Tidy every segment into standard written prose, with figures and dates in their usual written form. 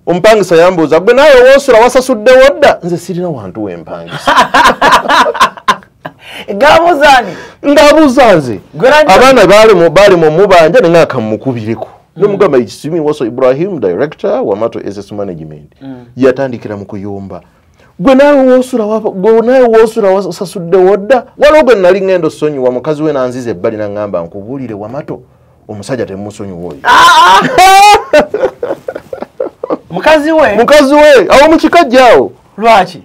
Omupangisa yambuuza, gwe naawe woosula wasasuddewo dda? Nze sirina wantu wempangisa. Ngabuuzaani? Ngabuuza nze. Abaana baali mu mubanja ne ngaka mukubireko. Nemugamba Isimi Waso Ibrahim, director wa Mato SS Management. Yatandikira mu kuyomba. Gwe naawe woosula wasasuddewo dda? Waliwo gwe nali ngenda osonyiwa, mukazi we nanziza ebbali n'aŋŋamba nkubuulire Wamato, omusajja temumusonyiwa oyo. Mukazi we? Mukazi we, awo mu kikajjo awo. Lwaki?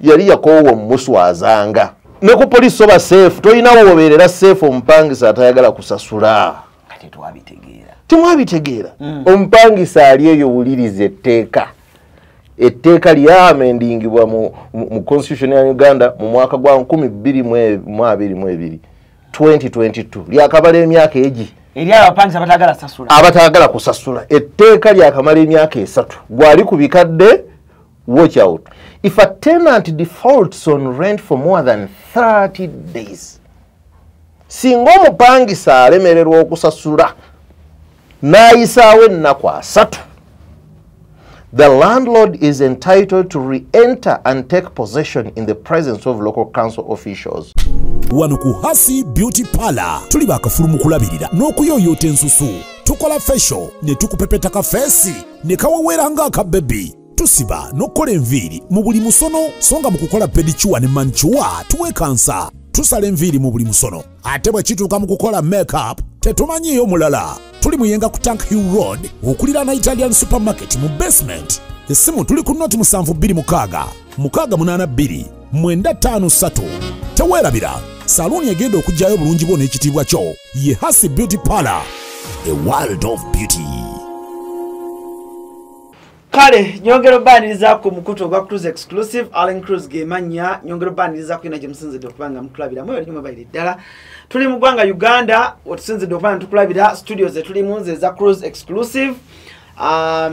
Yali yakoowa omuswazanga. Ne ku poliisi oba safe, tolina wobeerera safe omupangisa atayagala kusasula. Kati twabitegeera. Temwabitegeera. Omupangisa ali eyo wuliriza etteeka. Etteeka lyamendingibwa mu constitution ya Uganda mu mwaka gwa 2022, 2022. Lyakamala emyaka egi. Eri abapangisa abatagala kusasula. Abatagala kusasula. Etteeka lyakamala emyaka 3. Gwali ku bikadde, watch out. If a tenant defaults on rent for more than 30 days, singa omupangisa alemererwa okusasula n'ayisaawo ennaku 3, the landlord is entitled to re-enter and take possession in the presence of local council officials. Wano ku Hasi Beauty Parlor tuli bakafulu mu kulabirira n'okuyoyoota ensusu. Tukola facial ne tukupepeta ka face ne kawewera nga akabebi. Tusiba n'okukola enviiri mu buli musono, songa mu kukola pedicure ne manicure tuwekansa. Tusala enviiri mu buli musono. Ate bwe kituuka mu kukola makeup tetumanyiiyo mulala. Tuli Muyenga ku Tank Hill Road okuliraana Italian Supermarket mu basement. Essimu tuli ku 0726 682 953. Teweerabira, saluuni egenda okuggyayo bulungi bwo n'ekitiibwa kyo ye Hasi Beauty Parlor, a world of beauty. Kale nyongera obaniriza ku mukutu ogwa Cruise Exclusive, Allen Cruz gemanya nyongera obaniriza ku ina gye musinzidde okuba nga mukulabira mwe bali mwebalire ddala. Tuli mu ggwanga Uganda, wetusinzidde okuba nga tukulabira studios zetulimu nze eza Cruise Exclusive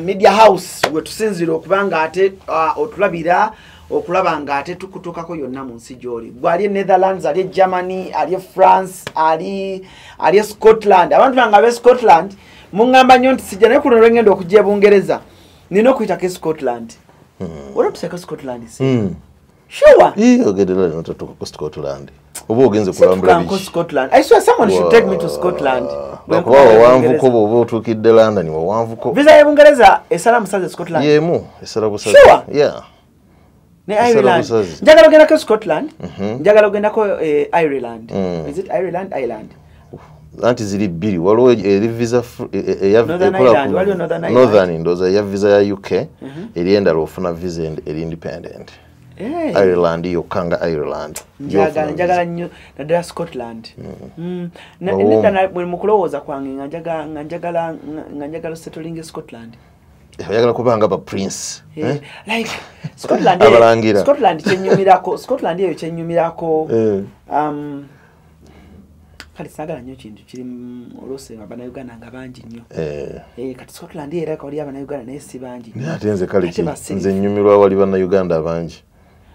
Media House, wetusinzira okuba nga ate otulabira okulaba nga ate tukutuukako yonna mu nsi gy'oli. Gwe ali e Netherlands, ali e Germany, ali e France, ali e Scotland. Abantu bange ab'e Scotland muŋŋamba nnyo nti sijja, naye kuno lwe ngenda okujja e Bungereza nina okuyitako e Scotland. Olwo tuseeko Scotland si? Sure. Ogendera n'ototuuka ku Scotland. Oba ogenze kulambula Situkanko Scotland. I swear someone should take me to Scotland. Lwakuba wawanvuko bw'oba otuukidde London wawanvuko. Visa y'e Bungereza esala musaze Scotland. Y'emu esala busaze. Sure. Yeah. Ne Ireland. Njagala ogendako Scotland. Njagala ogendako Ireland. Is it Ireland? Ireland. Anti ziri bbiri, waliwo eri visa Northern Ireland, waliwo Northern Ireland. Northern ndowooza eya visa ya UK, eri endala ofuna visa eri independent. Ireland yokka nga Ireland. Njagala nnyo naddala Scotland. Nedda mu kulowooza kwange nga njagala settling Scotland. Oyagala kuba nga ba prince. Like Scotland, abalangira. Scotland kyennyumirako, Scotland eyo kyennyumirako. Kale saagala nnyo kintu kiri oluusi Abannayuganda nga bangi nnyo. Kati Scotland era wali Abannayuganda naye si bangi nnyo. Naye ate nze kale ki, nze nnyumirwa wali Bannayuganda bangi.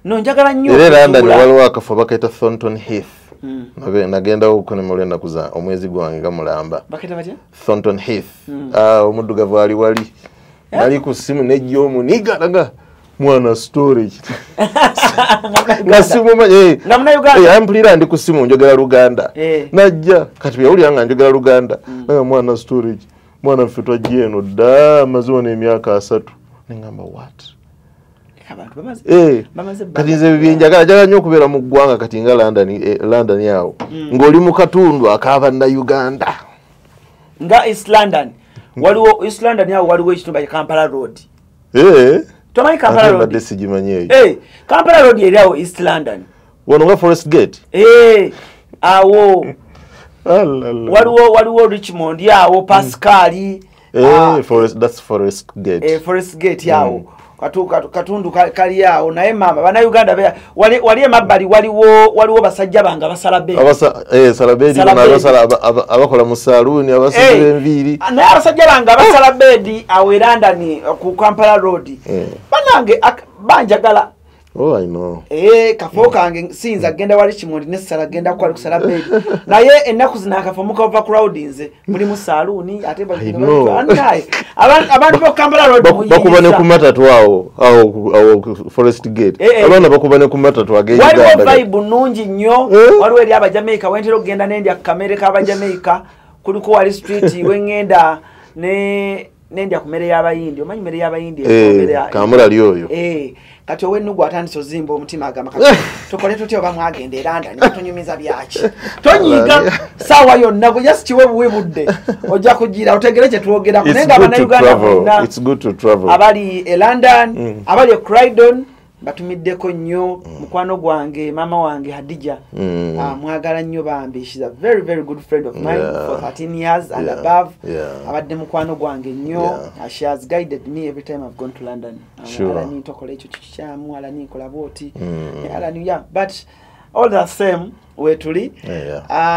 No, njagala nnyo. Era London waliwo akafo bakayita Thornton Heath. Nagendawo ko ne mulenda ennaku za omwezi gwange nga mulamba. Bakayita batya? Thornton Heath. Omuddugavu ali wali. Nali ku ssimu nejja omuniga naga mwana storage. Nga simumanyi. Nga Munnayuganda. Mpulira ndi ku ssimu njogera Luganda. Najja kati yawulira nga njogera Luganda. Naga mwana storage. Mwana ffe twajja eno dda amaze wano emyaka 3. Ne ngamba what? Abantu bamaze kati nze byenjagala njagala nnyo okubeera mu ggwanga kati nga London awo. Ng'oli mu katundu ak'Abannayuganda. Nga East London. Waliwo East London awo waliwo ekitundu kya Kampala Road. Tomanyi Kampala Road? Mbadde sigimanyi eyo. Kampala Road eri awo East London. Wano nga Forest Gate? Awo. Waliwo Richmond awo Pascal. Forest, that's Forest Gate. Forest Gate awo. Katundu kali awo naye mama Bannayuganda wali emabbali waliwo basajja bange abasala beedi. Sala beedi abasala abakola mu saluuni abasiba enviiri. Naye abasajja bange abasala beedi awo e London ku Kampala Road. Bannange banjagala. Oh, I know. Kafo kange siyinza kugenda wali Richmond ne ssala genda kwali kusala bedi. Naye ennaku zino akafo muka overcrowding mulimu saluuni ate banaye. Abantu bo Kampala Road bakuba ne ku matatu awo awo Forest Gate. Abaana bakuba ne ku matatu ag'e Uganda. Waliwo vibe nnungi nnyo. Waliwo eri Abajamaica wentera okugenda n'endya ku kamere k'Abajamaica kuliko wali street wengenda ne nendya ku mmere y'Abayindi. Omanyi mmere y'Abayindi kamulali oyo. Kati ow'Ennugu atandise ozimba omutima agamba kati tukole tutya oba mwagenda e London tunyumiza byaki. Tonyiga ssaawa yonna gwe just kiwe buwi budde ojja kugira otegere kye twogerako. Naye nga Bannayuganda bonna it's good to travel. Abali e London, abali e Croydon batumiddeko nnyo. Mukwano gwange maama wange Hadija, mwagala nnyo bambi. She's a very very good friend of mine for 13 years and above. Abadde mukwano gwange nnyo. She has guided me every time I've gone to London. Alani tokola ekyo kikyamu, alani kola bw'oti. Alani yeah, but all the same wetuli.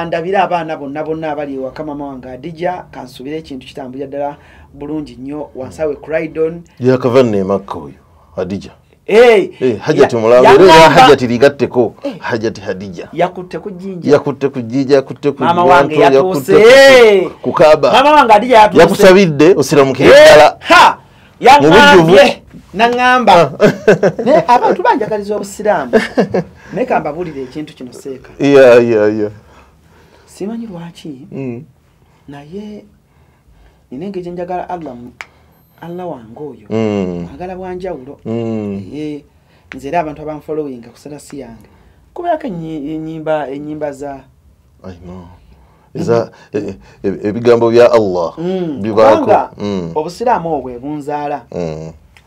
Ndabira abaana bonna bonna abali ewaka mama wange Hadija, kansubire ekintu kitambulira ddala bulungi nnyo wansi awe Croydon. Yakava nne Makka oyo Hadija. Hajati mulango era Hajati ligatteko Hajati Hadija yakutte ku jjinja, yakutte ku jjinja, yakutte ku mama wange yatuuse ku Kaaba. Mama wange Hadija yatuuse, yakusabidde osiramukire ddala. Ha, yaŋŋambye naŋŋamba naye abantu banjagaliza obusiraamu. Naye kambabuulire ekintu kino seeka. Simanyi lwaki naye nina engeri gye njagala Allah Allah wange oyo agala bwanjawulo. Nze era abantu abanfollowinga ku status yange kubeerako ennyimba za I know. Eza ebigambo bya Allah bibaako. Obusiraamu obwo bunzaala.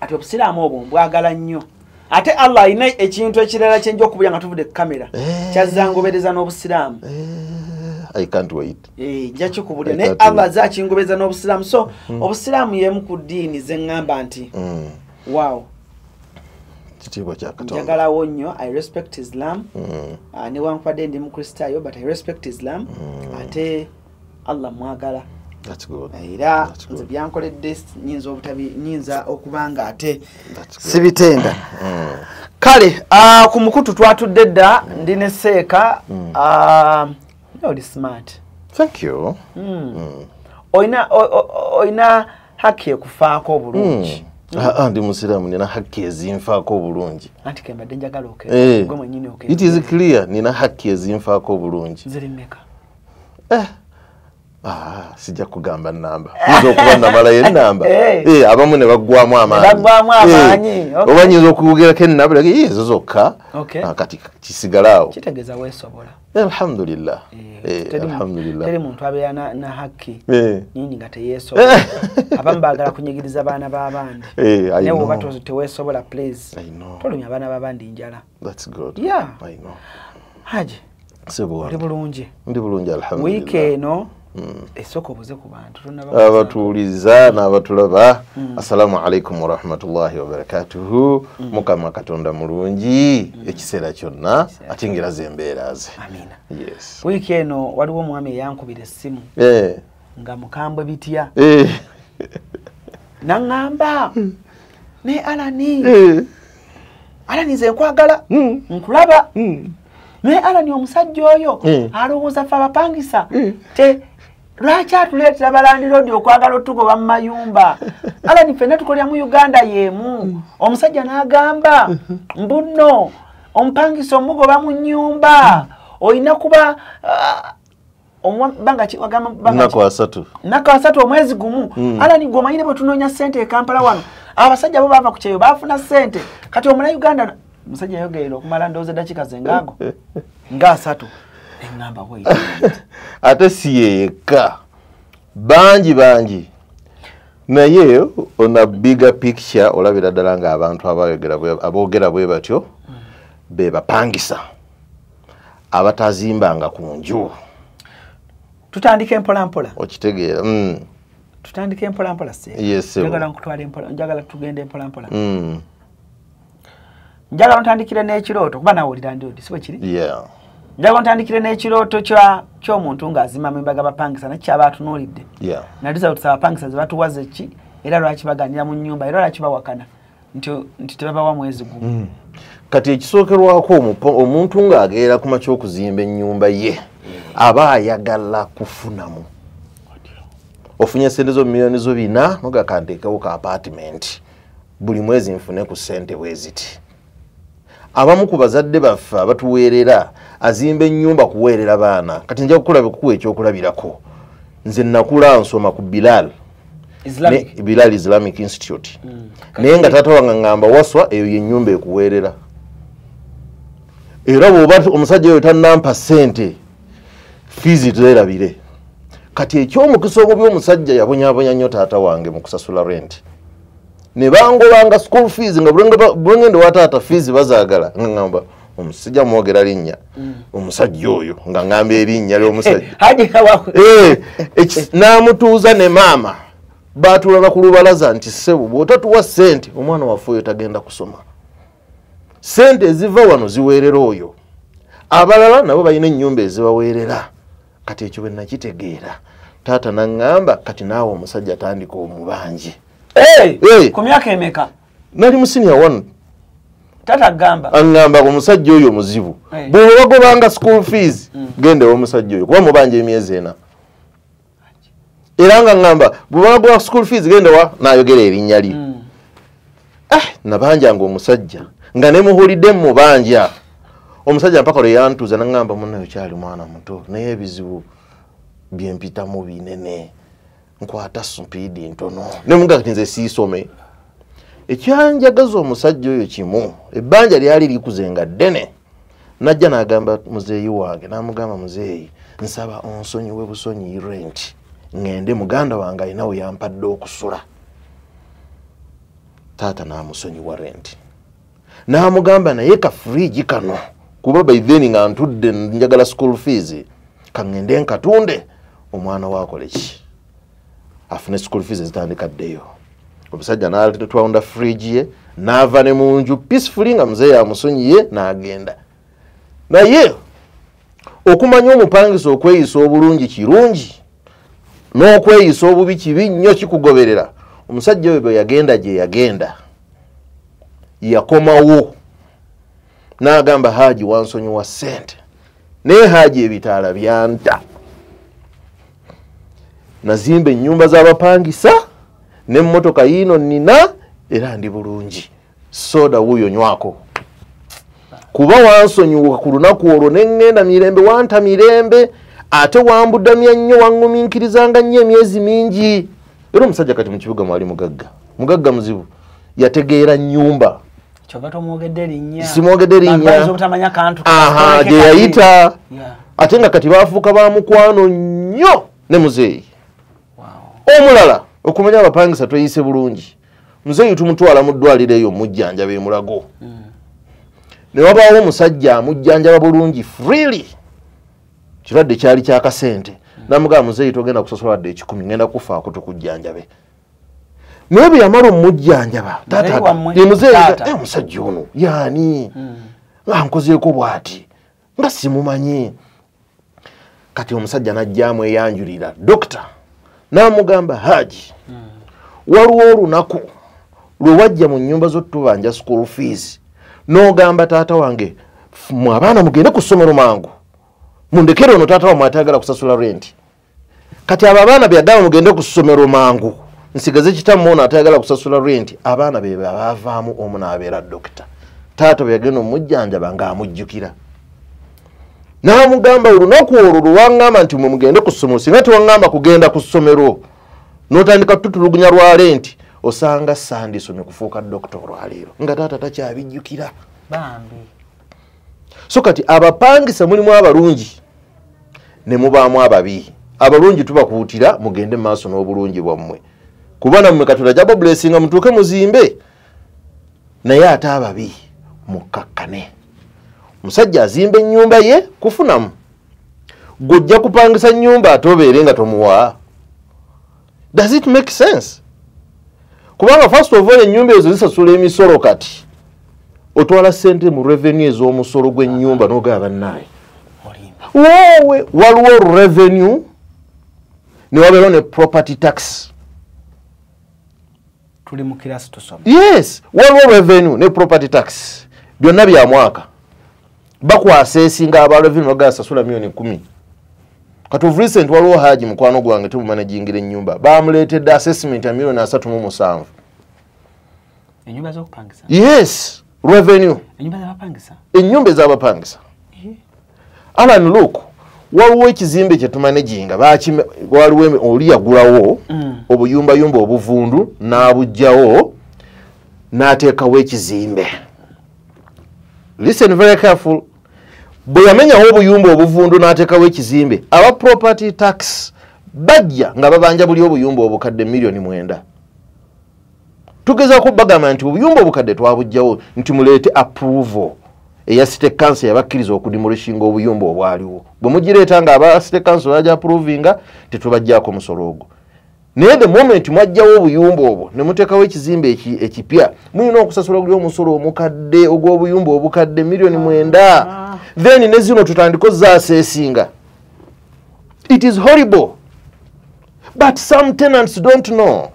Ate obusiraamu obwo mbwagala nnyo. Ate Allah alina ekintu ekirala kye nja okubulya nga tuvudde ku kamera kyazangobereza n'obusiraamu. I can't wait. Nja kikubulya naye Allah azze akingobeza n'obusiraamu. So obusiraamu y'emu ku ddiini ze ŋŋamba nti wow. Kitiibwa kya Katonda. Njagalawo nnyo. I respect Islam. Newankubadde ndi Mukristaayo, but I respect Islam. Ate Allah mwagala. That's good. Era nze byankoledde nyinza obutabi nyinza okuba nga ate sibitenda. Kale ku mukutu twatudde dda ndi ne Seeka. Oli smart. Thank you. Oyina haki ekufaako obulungi. Ndi musiraamu nina haki ezinfaako obulungi. Anti ke mbadde njagala gwe mwennyini It is clear nina haki ezinfaako obulungi. Ziri mmeka? Sijja kugamba nnamba. Nyinza okuba namalayo ennamba. Abamu ne baggwamu amaanyi. Baggwamu amaanyi. Oba nyinza okuwogerako ennamba ezo zokka. Kati kisigala awo. Kitegeeza weesobola. Alhamdulillah. Alhamdulillah. Teri muntu abeera na haki nyingi nga teyeesobola. Abamu baagala kunyigiriza baana b'abandi. Naye bw'oba teweesobola please. Tolumya abaana b'abandi njala. That's good. Yeah. I know. Haji. Oli bulungi. Ndi bulungi alhamdulillah. Wiiki eno esooka obuze ku bantu abatuuliza n'abatulaba. Assalamu alaikum warahmatullahi wabarakatuhu. Mukama Katonda mulungi ekiseera kyonna ate ngera zembeera ze. Amina. Yes. Wiiki eno waliwo omwami eyankubira essimu nga mukambwe bitya. Naŋŋamba ne Alani Alani nze nkwagala nkulaba naye Alani omusajja oyo alowooza ffe abapangisa te lwaki atuleetera balandiroodi okwagala otugoba mu mayumba. Alani ffenna tukolera mu Uganda y'emu. Omusajja n'agamba mbu nno omupangisa omugoba mu nnyumba olina kuba nnaku asatu omwezi gumu. Alani gwe omanyire bwe tunoonya ssente e Kampala wano abasajja bo bava ku kyeyo baafuna ssente kati Omunnayuganda omusajja yayogerera okumala ndowooza eddakiika ze ngaago nga asatu. Eŋŋamba wait. Ate si ye yekka, bangi bangi. Naye on a bigger picture olabira ddala ng'abantu aboogera bwe batyo be bapangisa abatazimbanga ku nju. Tutandike mpola mpola. Okitegeera. Tutandike mpola mpola Yes. Njagala nkutwale mpola, njagala tugende mpola mpola. Njagala ntandikire n'ekirooto kuba nawulira ndi si bwe kiri? Yeah. Njagala ntandikire n'ekirooto ky'omuntu ng'azimba amayumba g'abapangisa nakyo kyaba atunuulidde. Yeah. Naliza otusaba abapangisa ze batuwaze ki era lwaki baganira mu nnyumba era lwaki bawakana. Nti tebabawa mwezi gumu. Kati ekisookerwako omuntu ng'ageera ku makya okuzimba ennyumba ye aba ayagala kufunamu. Ofunye sente zo miliyoni zo 4 nogakanteekawo ka apartment buli mwezi nfune ku ssente bwe ziti. Abamu ku bazadde baffe abatuweerera azimba ennyumba kuweerera baana. Kati nja kukuwa ekyokulabirako. Nze nakula nsoma ku Bilal Islamic. Bilal Islamic Institute. Naye nga taata wange ngamba waswa eyo y'ennyumba ekuweerera. Era bw'oba omusajja oyo tannampa ssente fiizi zeerabire. Kati ekyomukisa omubi omusajja yabonyaabonya nnyo taata wange mu kusasula rent. Ne bangobanga school fees nga bulengende wa taata fees bazaagala nga ngamba omusajja mwogera linnya omusajja oyo nga ngamba erinnya ly'omusajja. N'amutuuza ne maama baatuulana ku lubalaza nti ssebo bw'otatuwa ssente omwana waffe oyo tagenda kusoma. Ssente eziva wano ziweerera oyo. Abalala nabo balina ennyumba ezibaweerera. Kati ekyo bwe nakitegeera taata n'aŋŋamba kati naawe omusajja tandika omubanje. Ku myaka emeka? Nali mu senior 1. Taata agamba? Aŋŋamba omusajja oyo muzibu. Bw'oba bagobanga school fees genda ew'omusajja oyo kuba mubanja emyezi 4. Era nga ŋŋamba bw'oba bagoba school fees genda wa n'ayogera erinnya lye. Nabanjanga omusajja nga ne muhulidde mubanja. Omusajja mpaka lwe yantuuza n'aŋŋamba munnaye okyali mwana muto naye ebizibu bye mpitamu binene nkwata supiidi ntono. Ne mugamba kati nze siisome. Ekyanjagaza omusajja oyo kimu ebbanja lyali likuze nga ddene. Najja n'agamba muzeeyi wange n'amugamba muzeeyi nsaba onsonyiwe busonyi rent ŋŋende muganda wange alina we yampadde okusula. Taata n'amusonyiwa rent. N'amugamba naye ka fridge kano kuba by then nga ntudde njagala school fees kaŋŋende nkatunde omwana waakole ki afune school fees ezitandika ddeyo. Omusajja n'atwawunda fridge ye n'ava ne mu nju peacefully nga muzeeyi amusonyiye n'agenda. Naye okumanya omupangisa okweyisa obulungi kirungi n'okweyisa obubi kibi nnyo kikugoberera. Omusajja oyo bwe yagenda gye yagenda yakomawo n'agamba Haji wansonyiwa ssente naye Haji ebitaala byanta. Nazimba ennyumba z'abapangisa n'emmotoka yiino nnina era ndi bulungi. Soda wuuyo nywako. Kuba wansonyiwa ku lunaku olwo ne ŋŋenda mirembe wanta mirembe ate wambudamya nnyo waŋŋumiikirizanga nnyo emyezi mingi. Era omusajja kati mu kibuga mwali mugagga. Mugagga muzibu. Yategeera nnyumba. Kyova tomwogedde linnya. Simwogedde linnya. Obutamanya kantu. Aha, gye yayita. Ate nga kati baafuuka ba mukwano nnyo ne muzeeyi. Omulala okumanya abapangisa tweyise bulungi. Muzeeyi tumutwala mu ddwaliro eyo mujjanjaba e Mulago. Ne wabaawo omusajja amujjanjaba bulungi freely. Kirwadde kyali kya kasente. Namugamba muzeeyi togenda kusasula wadde 1,000 ngenda kufaako tukujjanjabe. Naye bwe yamala omujjanjaba taata muzeeyi omusajja ono yaani nga nkozeeko bw'ati nga simumanyi. Kati omusajja n'ajja amweyanjulira dokita n'amugamba Haji waliwo olunaku lwe wajja mu nnyumba z'otubanja school fees n'ogamba taata wange mwe abaana mugende ku ssomero mangu mundekere ono taata wammwe atayagala kusasula rent. Kati abo abaana bye yagamba mugende ku ssomero mangu nsigaze kitammwe ono atayagala kusasula rent abaana be baavaamu omu n'abeera dokita. Taata bwe yagenda omujjanjaba ng'amujjukira. N'amugamba olunaku olwo lwe waŋŋamba nti mwe mugende ku ssomero singa tewaŋŋamba kugenda ku ssomero n'otandika tutulugunya lwa rent osanga sandisomye kufuuka dokita olwaleero nga taata takyabijjukira. Bambi. So kati abapangisa mulimu abalungi ne mubaamu ababi. Abalungi tubakuutira mugende mu maaso n'obulungi bwammwe. Kuba nammwe Katonda ajja kubablessinga mutuuke muzimbe. Naye ate ababi mukkakkane. Omusajja azimba ennyumba ye kufunamu. Gw'ojja kupangisa nnyumba ate obeere nga tomuwa. Does it make sense? Kubanga first of all ennyumba ezo zisasula emisolo kati. Otwala ssente mu revenue ez'omusolo gw'ennyumba n'ogaba bannaye. Woowe waliwo revenue ne wabeerawo ne property tax. Tuli mu class tusoma. Yes, waliwo revenue ne property tax byonna bya mwaka. Bakwaasesinga aba revenue bagasasula 10,000,000. Kati of recent waliwo Haji mukwano gwange tumumanagingira ennyumba, bamuleetedde assessment ya 37,000,000. Ennyumba z'okupangisa? Yes, revenue. Ennyumba z'abapangisa? Ennyumba ez'abapangisa. Alan, look, waliwo ekizimbe kye tumanaginga, waliwo oli yagulawo obuyumbayumba obuvundu n'abugjawo n'ateekawo ekizimbe. Listen very careful. Bwe yamenyawo obuyumba obuvundu n'ateekawo ekizimbe, aba property tax bajja nga babanja buli obuyumba obukadde 9,000,000. Tugezaako bagamba nti obuyumba obukadde twabugjawo, nti muleete approval eya City Council yabakkiriza okudemolishinga obuyumba obwaliwo. Bwe mugireeta nga aba City Council bajja approvinga, tetubajjaako musolo ogwo. Naye the moment mwajjawo obuyumba obwo ne muteekawo ekizimbe ekipya, mulina okusasula guli omusolo omukadde ogw'obuyumba obukadde 9,000,000. Then ne zino tutandike ozaaseesinga. It is horrible, but some tenants don't know.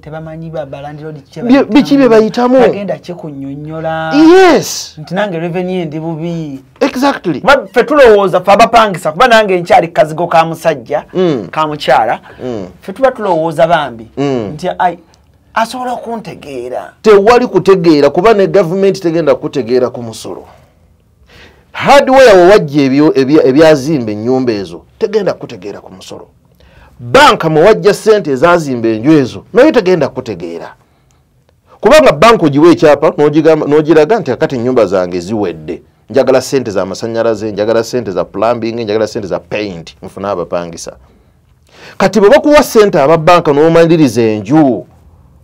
Tebamanyi ba landlord biki bye bayitamu. Bagenda kikunyonnyola. Yes. Nti nange revenue ndi bubi. Exactly. Ffe tulowooza ffe abapangisa, kuba nange nkyali kazigo ka musajja, ka mukyala. Ffe tuba tulowooza bambi nti asobola okuntegeera. Tewali kutegeera, kuba ne gavumenti tegenda kutegeera ku musolo. Hardware wewajja ebyazimba ennyumba ezo tegenda kutegeera ku musolo. Banka mwewajja ssente ezazimba enju ezo nayo tegenda kutegeera, kubanga banka ogiwa ekyapa n'ogiraga nti akati ennyumba zange ziwedde, njagala ssente za masannyalaze, njagala ssente za plumbing, njagala ssente za paint, nfune abapangisa. Kati bwe bakuwa ssente aba banka n'omaliriza enju,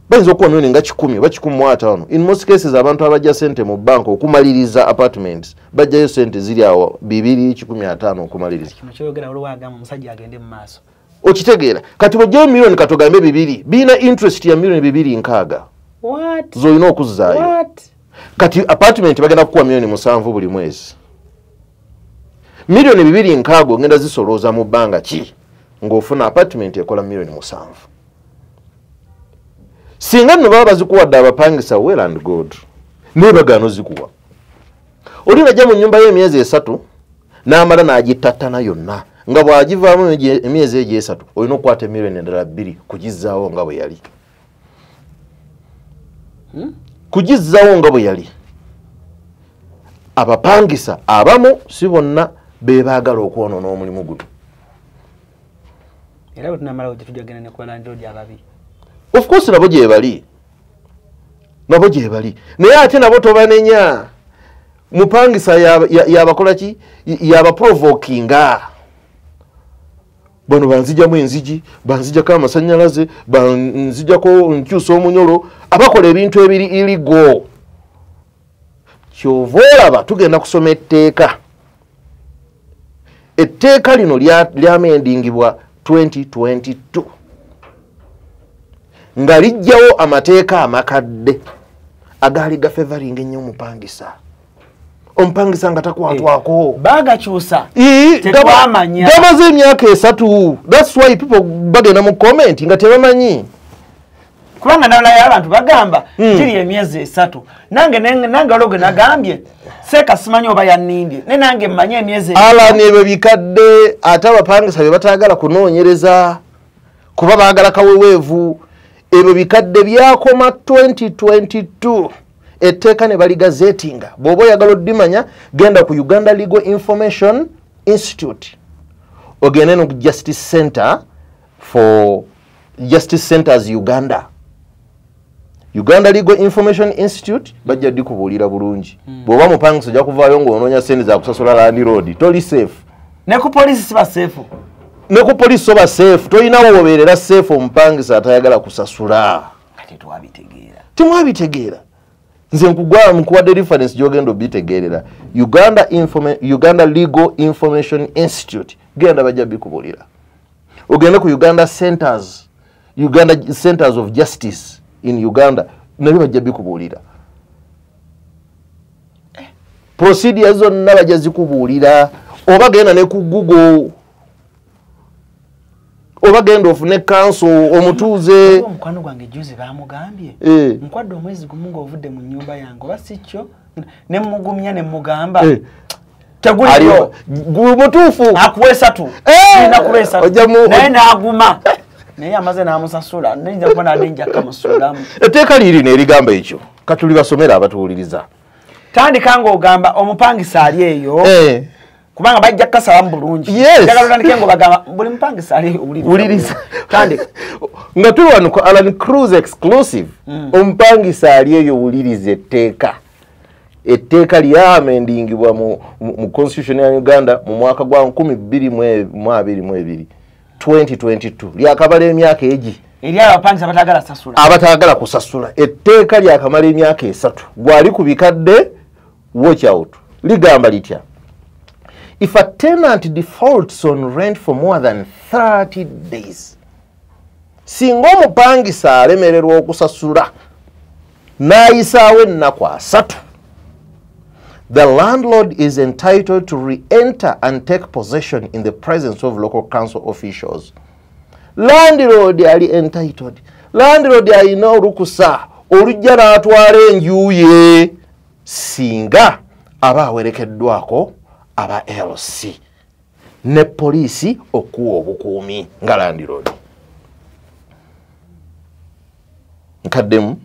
bayinza okuwa milioni nga 100 oba 150. In most cases abantu abajja ssente mu banka okumaliriza apartments bajjayo ssente ziri awo 250 okumaliriza. Kino ky'oyogera waliwo agamba omusajja agende mu maaso. Okitegeera? Kati bw'ojjayo milioni katugambe 2, birina interest ya 2,260,000. What? Z'olina okuzzaayo. What? Kati apartment bagenda kukuwa 7,000,000 buli mwezi. 2,260,000 ogenda zisolooza mu bbanga ki ng'ofuna apartment ekola 7,000,000. Singa nno baba bazikuwadde abapangisa, well and good, naye bagaana ozikuwa. Oli najja mu nnyumba y'emyezi 3 n'amala n'agittattana yonna, nga bw'agivaamu emyezi egyo 3 olina okukwata emiliyoni endala 2 kugizzaawo nga bwe yali. Kugizzaawo nga bwe yali. Abapangisa abamu si bonna be baagala okwonoona omulimu guno. Era bwe tunamalawo gye tujja kugenda ne ku balandlord ababi. Of course nabo gye bali. Nabo gye bali. Naye ate nabo tobanenya. Mupangisa yabakola ki? Yabaprovokinga. Bano banzijamu enzigi, banzijako amasannyalaze, banzijako nkyusa omunyolo, abakola ebintu ebiri illegal. Ky'ova olaba tugenda kusoma etteeka. Etteeka lino lyamendingibwa 2022 nga lijjawo amateeka amakadde agaali gafevaringa ennyo omupangisa. Omupangisa nga takwatwako. Bagakyusa. Tetwamanya. Gamaze emyaka 3. That's why people bagenda mu comment nga tebamanyi. Kubanga nalaya abantu bagamba kiri emyezi 3. Nange nange ologe nagambye seeka simanyi oba yannindye. Ne nange mmanye emyezi. Ala nebyo bikadde ate abapangisa bye bataagala kunoonyereza kuba baagala kaweweevu. Ebyo bikadde byakoma 2022. Etteeka ne baligazetinga. Bw'oba oyagala oddimanya, genda ku Uganda Legal Information Institute, ogende no ku Justice Center for Justice Centers Uganda. Uganda Legal Information Institute bajja dikubuulira bulungi. Bw'oba mupangisa ojja kuvaayo ng'onoonya ssente za kusasula landlord, toli safe. Ne ku poliisi siba safe. Ne ku poliisi oba safe, tolina wobeerera safe omupangisa atayagala kusasula. Kati twabitegeera. Temwabitegeera. Nze nkuwadde reference gy'ogenda obitegeerera. Uganda Legal Information Institute, genda bajja bikubuulira. Ogende ku Uganda Centers, Uganda Centers of Justice in Uganda, nabyo bajja bikubuulira. Procedure zonna bajja zikubuulira. Oba genda ne ku Google, Oba genda ofune kanso omutuuze. Omukwano gwange juzi bamugambye nkwadde omwezi gumu ng'ovudde mu nnyumba yange, oba si kyo ne mugumya ne mugamba teguliyo mutuufu akuwa esatu, nina kuba esatu, naye n'aguma, naye amaze n'amusasula, nayinza kuba nadde nja kamusulamu. Etteeka lirino erigamba ekyo, katuli basomera abatuwuliriza. Tandika ng'ogamba omupangisa ali eyo, kubanga bajja kukasalamu bulungi. Njagala otandike ng'obagamba buli mupangisa ali eyo wuliriza. Tandika nga tuli wano ku Alan Cruz exclusive. Omupangisa ali eyo wuliriza etteeka. Etteeka lyamendingibwa mu constitution ya Uganda mu mwaka gwa 2022, 2022, lyakabala emyaka egi eri abapangisa abatagala sasula, abatagala kusasula. Etteeka lyakamala emyaka 3, gwali ku bikadde, watch out. Ligamba litya? If a tenant defaults on rent for more than 30 days, singa omupangisa alemererwa okusasula n'ayisaawo ennaku 30, the landlord is entitled to re-enter and take possession in the presence of local council officials. Landlord ali entitled. Landlord alina olukusa olujja n'atwala enju ye singa aba awerekeddwako aba LC ne poliisi okuwa obukuumi nga landlord. Nkaddemu.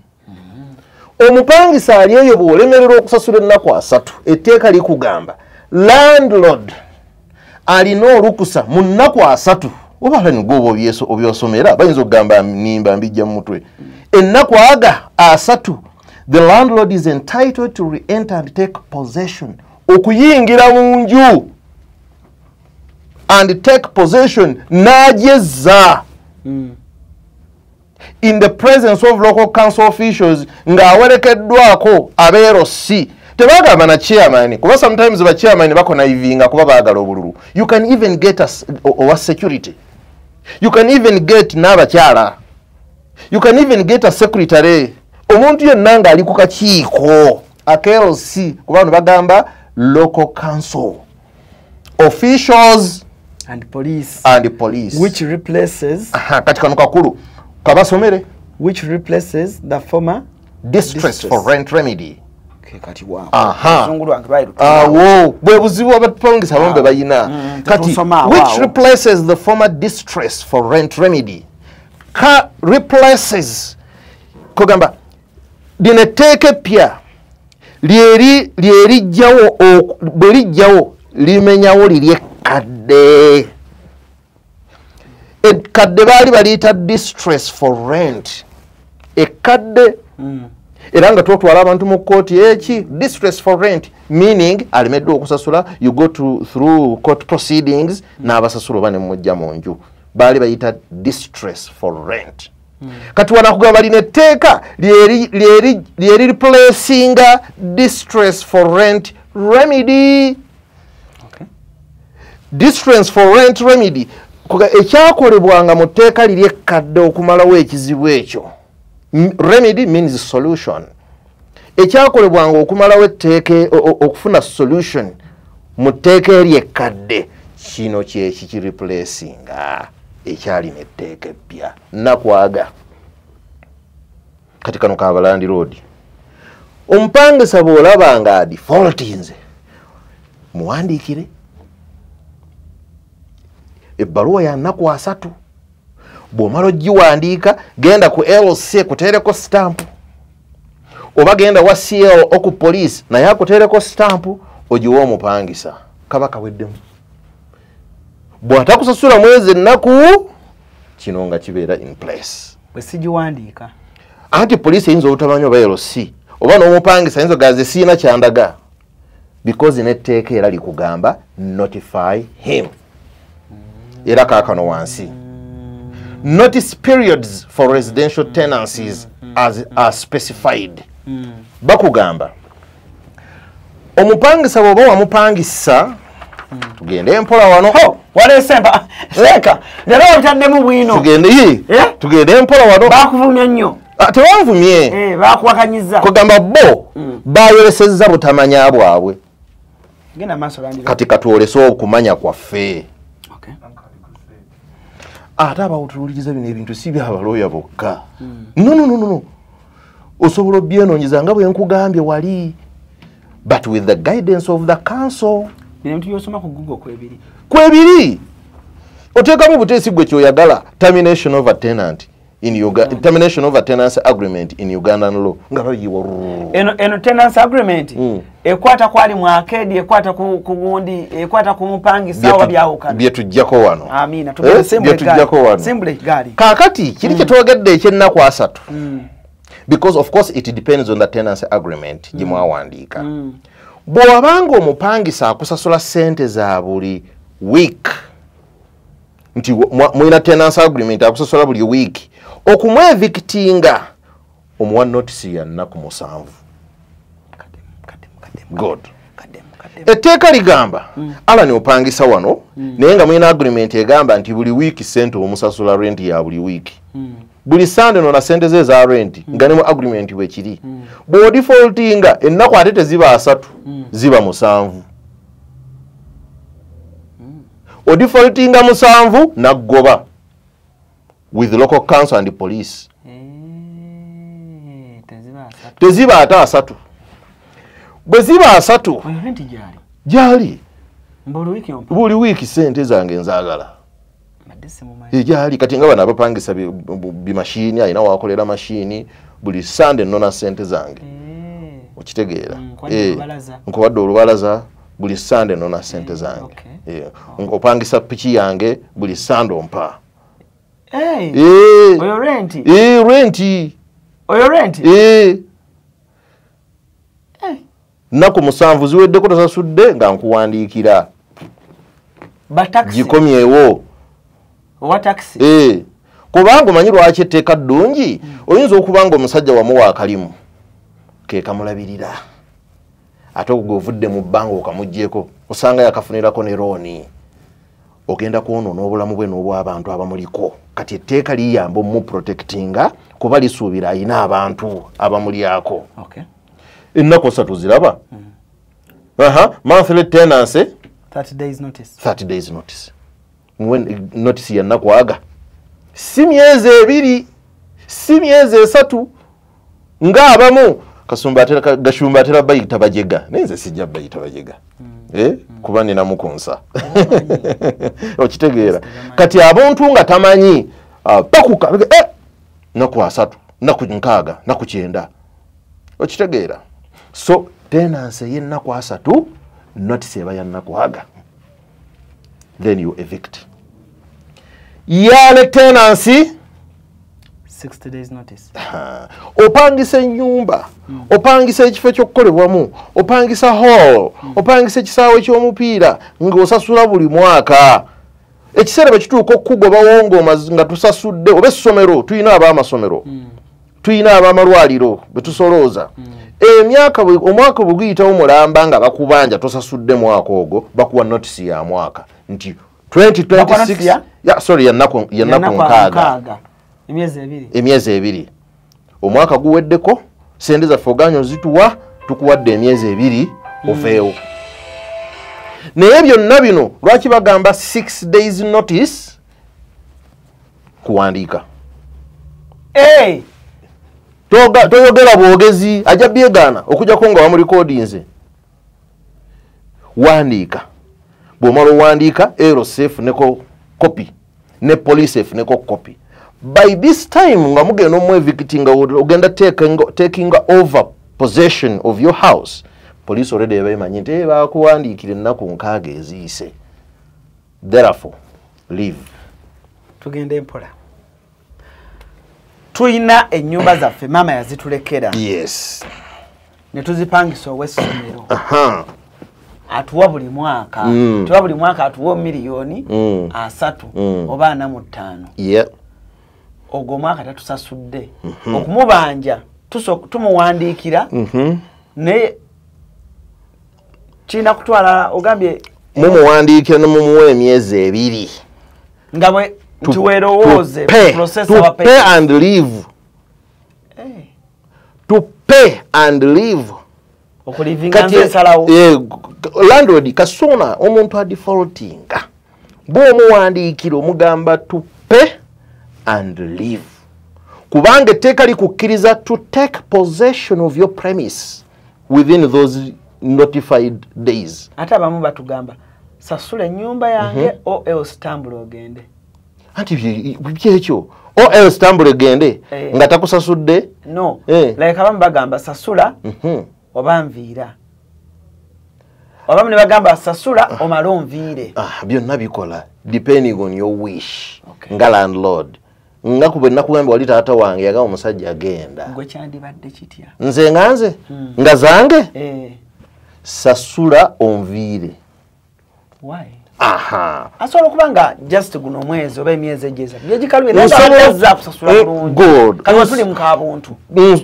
Omupangisa ali eyo bw'olemererwa okusasula ennaku 30, etteeka likugamba landlord alina olukusa mu nnaku 30, oba nigwoba obyosomera bayinza okugamba nimba mbijja mu mutwe. Ennaku aga 30, the landlord is entitled to re-enter and take possession, okuyingira mu nju and take possession, n'agyezza in the presence of local council officials ng'awerekeddwako abeero si tebagamba na chairman, kuba sometimes ba chairman bakonaivinga kuba baagala obululu. You can even get owa security, you can even get n'abakyala, you can even get a secretary, omuntu yenna ng'ali ku kakiiko aka LC, kuba bano bagamba local council officials and police, and police, which replaces, kati kano kakulu kabasomere, which replaces the former distress for rent remedy. Kati wa awo bwe buzibu abapangisa abamu be bayina kati, which replaces the former distress for rent remedy. Ka replaces kugamba lino etteeka eppya lyerijjawo, bwe lijjawo limenyawo liri ekkadde. Ekkadde baali baliyita distress for rent, ekkadde era nga twotwala abantu mu kkooti eki distress for rent, meaning alemeddwa okusasula, you go to through court proceedings n'abasasula oba ne mujja mu nju, baali bayita distress for rent. Kati wanakugamba lino etteeka lyeri replacinga distress for rent remedy. Distress for rent remedy ekyakolebwanga mu tteeka liri ekkadde okumalawo ekizibu ekyo. Remedy means solution. Ekyakolebwanga okumalawo etteeka, okufuna solution mu tteeka eri ekkadde, kino kyekikireplacinga ekyalina etteeka eppya. Nakwaga kati kano ka balandiroodi, omupangisa bw'olaba nga defaultinze, muwandiikire ebbaluwa ya nnaku 30. Bw'omala ogiwandiika genda ku LC kuteereko stamp, oba genda wa CL oku police naye akuteereko stamp, ogiwe omupangisa, kaba kaweddemu. Bw'atakusasula mwezi ennaku, kino nga kibeera in place. Bwe sigiwandiika, anti poliisi eyinza obutamanya oba LC oba n'omupangisa ayinza ogaze siina kyandaga, because n'etteeka era likugamba notify him. Era kaakano wansi, notice periods for residential tenancies as are specified. Bakugamba omupangisa bw'oba wamupangisa, tugende empola wano. Walesemba seka leero obitaddemu bwino, tugende empola wano. Bakuvumye nnyo. Tebanvumye, bakuwakanyiza kugamba bo bayolesezza butamanya bwabwe. Kati katwolese okumanya kwaffe. Ate abawutuuliriza bino ebintu si byabalooya bokka. No, no, no, no. Osobola obyenoonyeza nga bwe nkugambye wali, but with the guidance of the council. Bino ebintu by'osoma ku Google kwebiri. Kwebiri. Oteekamu buteesi gwe kyoyagala, termination of a tenant in Uganda, termination of a tenancy agreement in Ugandan law, nga bayiwa. Eno tenancy agreement ekwata kwali mu arcade, ekwata ku gundi, ekwata ku mupangisa oba byawukana. Bye tujjako wano. Amina, tugende bye tujjako wano. Simbule gaali. Kaakati kiri kye twogedde eky'ennaku 3. Because of course it depends on the tenancy agreement gye mwawandiika. Bw'obanga omupangisa akusasula ssente za buli week, nti mulina tenancy agreement akusasula buli week, okumwevictinga omuwa notice ya nnaku 7. Good. Etteeka ligamba Alan opangisa wano, naye nga mulina agreement egamba nti buli wiiki ssente omusasula rent ya buli wiiki. Buli Sunday nona ssente ze eza rent, nga ne mu agreement bwe kiri. Bw'odefaultinga ennaku ate teziba 3, ziba 7. Odefaultinga 7 naggoba with local council and the police. Teziba ate 3. Bwe ziba 3, gyali buli wiiki ssente zange nzaagala. Gyali kati nga bano abapangisa bimashini, alina wakolera mashini, buli Sunday nona ssente zange. Okitegeera? Nkuwadde olubalaza, buli Sunday nona ssente zange. Opangisa piki yange, buli Sunday ompa. Oyo renti? Renti. Oyo renti? Nnaku 7 ziweddeko tosasudde nga nkuwandiikira. Gikomyewo. Owa taxi? Kubanga omanyi lwaki etteeka ddungi, oyinza okuba nga omusajja wamuwa akalimu ke kamulabirira, ate ogwo ovudde mu bbanga okamuggyeko, osanga yakafunirako ne looni, ogenda kwonoona obulamu bwe n'obw'abantu abamuliko. Kati etteeka liyamba omuprotectinga kuba lisuubira ayina abantu abamulyako. Ennaku 3 ziraba. Monthly tenancy 30 days notice. 30 days notice. When notice ya nnaku aga, si myezi 2, si myezi 3, ng'abamu Gashumba atera bayita bajega, naye nze sijja bayita bajega. Kuba nina mukunsa. Okitegeera? Kati abantu nga tamanyi, pakuka, nnaku 3, nnaku 6, nnaku 9. Okitegeera? So tenancy y'ennaku 3, notice eba ya nnaku aga. Then you evict. Yale tenancy 60 days notice. Opangisa ennyumba, opangisa ekifo eky'okukolebwamu, opangisa hall, opangisa ekisaawe eky'omupiira ng'osasula buli mwaka. Ekiseera bwe kituuka okukugobawo nga tusasudde, oba essomero, tulina ab'amasomero, tulina ab'amalwaliro bwe tusolooza. Emyaka omwaka bwe guyitawo mulamba nga bakubanja tosasudde mwaka ogwo, bakuwa notice ya mwaka nti 2026, ya sorry, ya nnaku 6. Emyezi 2. Omwaka guweddeko, sente zaffe oganye ozituwa, tukuwadde emyezi 2 oveewo. Naye byonna bino lwaki bagamba 6 days notice? Kuwandiika. Toyogera bwogezi, ajja byegaana okujjako nga wamurekodinze. Wandiika. Bw'omala owandiika, LCF neko copy, ne police F neko copy. By this time nga mugenda omwevictinga, ogenda taking over possession of your house, police already eba emanyi nti bakuwandiikira ennaku 6 eziyise. Therefore leave. Tugende mpola. Tulina ennyumba zaffe maama yazitulekera. Yes. Ne tuzipangisa ow'essomero. Atuwa buli mwaka. Tuwa buli mwaka atuwa miliyoni 3 oba 45. Yeah. Ogwo mwaka tatusasudde. Okumubanja tumuwandiikira. Naye kirina kutwala ogambye mumuwandiikira ne mumuwa emyezi 2. Nga bwe nti process to pay and leave. To pay and leave. Okulivinga nze nsalawo. Landlord kasona omuntu adefaultinga. Bw'omuwandiikira omugamba to Pay and leave. Kubanga etteeka likukkiriza to take possession of your premise within those notified days. Ate abamu batugamba sasula ennyumba yange or else tambula ogende. Anti byekyo or else tambula ogende nga takusasudde. No, like abamu bagamba sasula oba nviira. Abamu ne bagamba sasula omale onviire. Byonna bikola depending on your wish. Nga landlord. Nga kubwe nakugamba wali taata wange yagamba omusajja agenda. Gwe kyandibadde kitya? Nze nga nze? Nga zange? Sasula onviire. Why? Aha. Asobola okuba nga just guno omwezi oba emyezi egyeza. Byegikalubye naye nga kusasula bulungi. Good. Kati tuli mu kabuntu.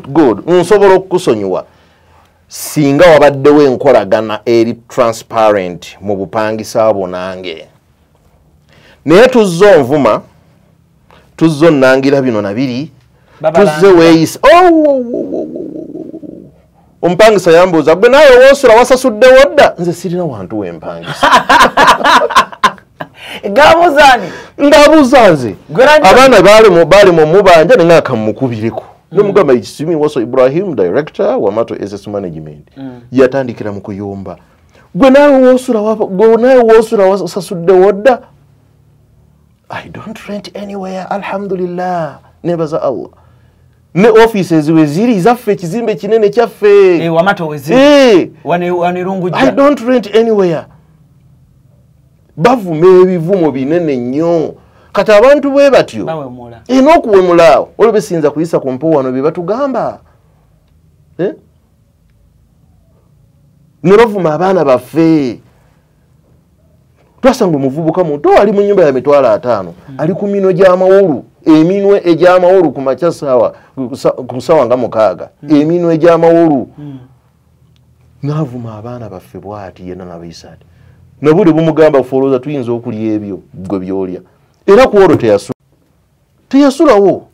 Good. Nsobola okukusonyiwa. Singa wabaddewo enkolagana eri transparent mu bupangisa bwo nange. Naye tuzze onvuma, tuzze onnangira bino na biri, tuzze weeyisa. Omupangisa yambuuza, gwe naawe woosula wasasuddewo dda? Nze sirina wantu wempangisa. Ngabuuza ani? Ngabuuza nze. Abaana baali mu mubanja ne ngaka mmukubireko. Nemugamba Ekisimi Waso Ibrahim, director wa Mato SS Management. Yatandikira mu kuyomba. Gwe naawe woosula wasasuddewo dda? I don't rent anywhere, alhamdulillah. Nebaza Allah. Ne offices we ziri zaffe ekizimbe kinene kyaffe. Wamato we ziri. Wane I don't rent anywhere. Bavuma ebivumo binene nnyo. Kati abantu bwe batyo. Bawemula. N'okuwemula. Olwo besinza kuyisa ku mpewo wano bye batugamba. Ne bavuma abaana baffe. Twasanga omuvubuka muto ali mu nnyumba ya 500,000. Ali ku minwe gy'amawolu. Eminwe egy'amawolu ku makya ssaawa ku ssaawa nga 6. Eminwe egy'amawolu. N'avuma abaana baffe bw'ati yenna n'abayisa ati. Ne buli bumugamba folooza tuyinza okulya ebyo gwe by'olya. Era ku olwo teyasulawo.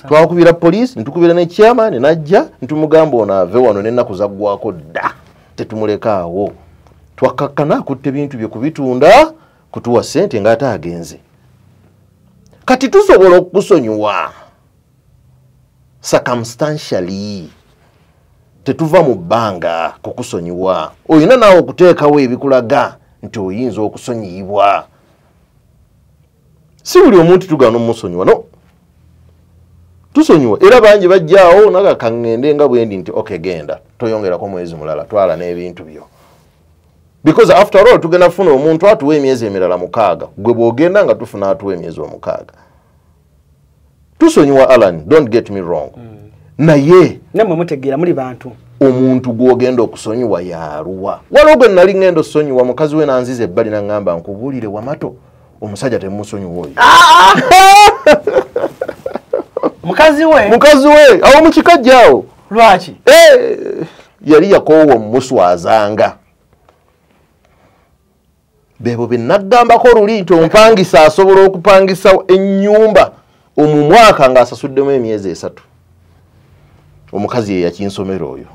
Twakubira poliisi, ne tukubira ne chairman n'ajja ne tumugamba ono ave wano n'ennaku zaggwako dda. Tetumulekaawo. Twakkakkana akutte ebintu bye kubitunda kutuwa ssente ng'ate agenze. Kati tusobola okusonyiwa circumstantially. Tetuva mu bbanga kukusonyiwa. Olina naawe okuteekawo ebikulaga nti oyinza okusonyiyibwa. Si buli omuntu tugaana omusonyiwa, no. Tusonyiwa. Era bangi bajjaawo naga kaŋŋende nga bwe ndi nti okay genda toyongerako mwezi mulala twala n'ebintu byo. Because after all tugenda kufuna omuntu atuwa emyezi emirala 6. Gwe bw'ogenda nga tufuna atuwa emyezi 6. Tusonyiwa Alan, don't get me wrong. Naye nammwe mutegeera muli bantu. Omuntu gw'ogenda okusonyiwa yaluwa. Waliwo gwe nali ŋŋenda osonyiwa mukazi we n'anziza ebbali n'aŋŋamba nkubuulire Wamato omusajja temumusonyiwa oyo. Mukazi we? Mukazi we awo mu kikajjo awo. Lwaki? Yali yakoowa omuswazanga. Bebo be naggambako luli nti omupangisa asobola okupangisa ennyumba omu mwaka ng'asasuddemu emyezi 3. Omukazi ye yakinsomera oyo.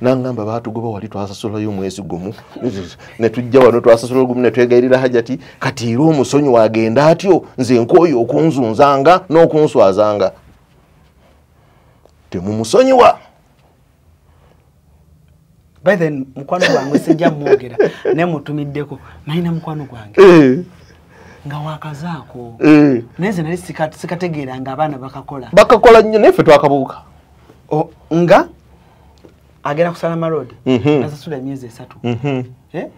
Nangamba baatugoba wali twasasulayo omwezi gumu ne tujja wano twasasula gumu ne twegayirira Hajati kati era omusonyiwa agenda atyo nze nkooye okunzunzanga n'okunswazanga. Temumusonyiwa. By then mukwano gwange sijja mwogera naye mutumiddeko nalina mukwano gwange nga wakazaako naye nze nali sikategeera nga abaana bakakola. Bakakola nnyo naye ffe twakabuuka. Nga agenda kusala malodi nasasula emyezi 3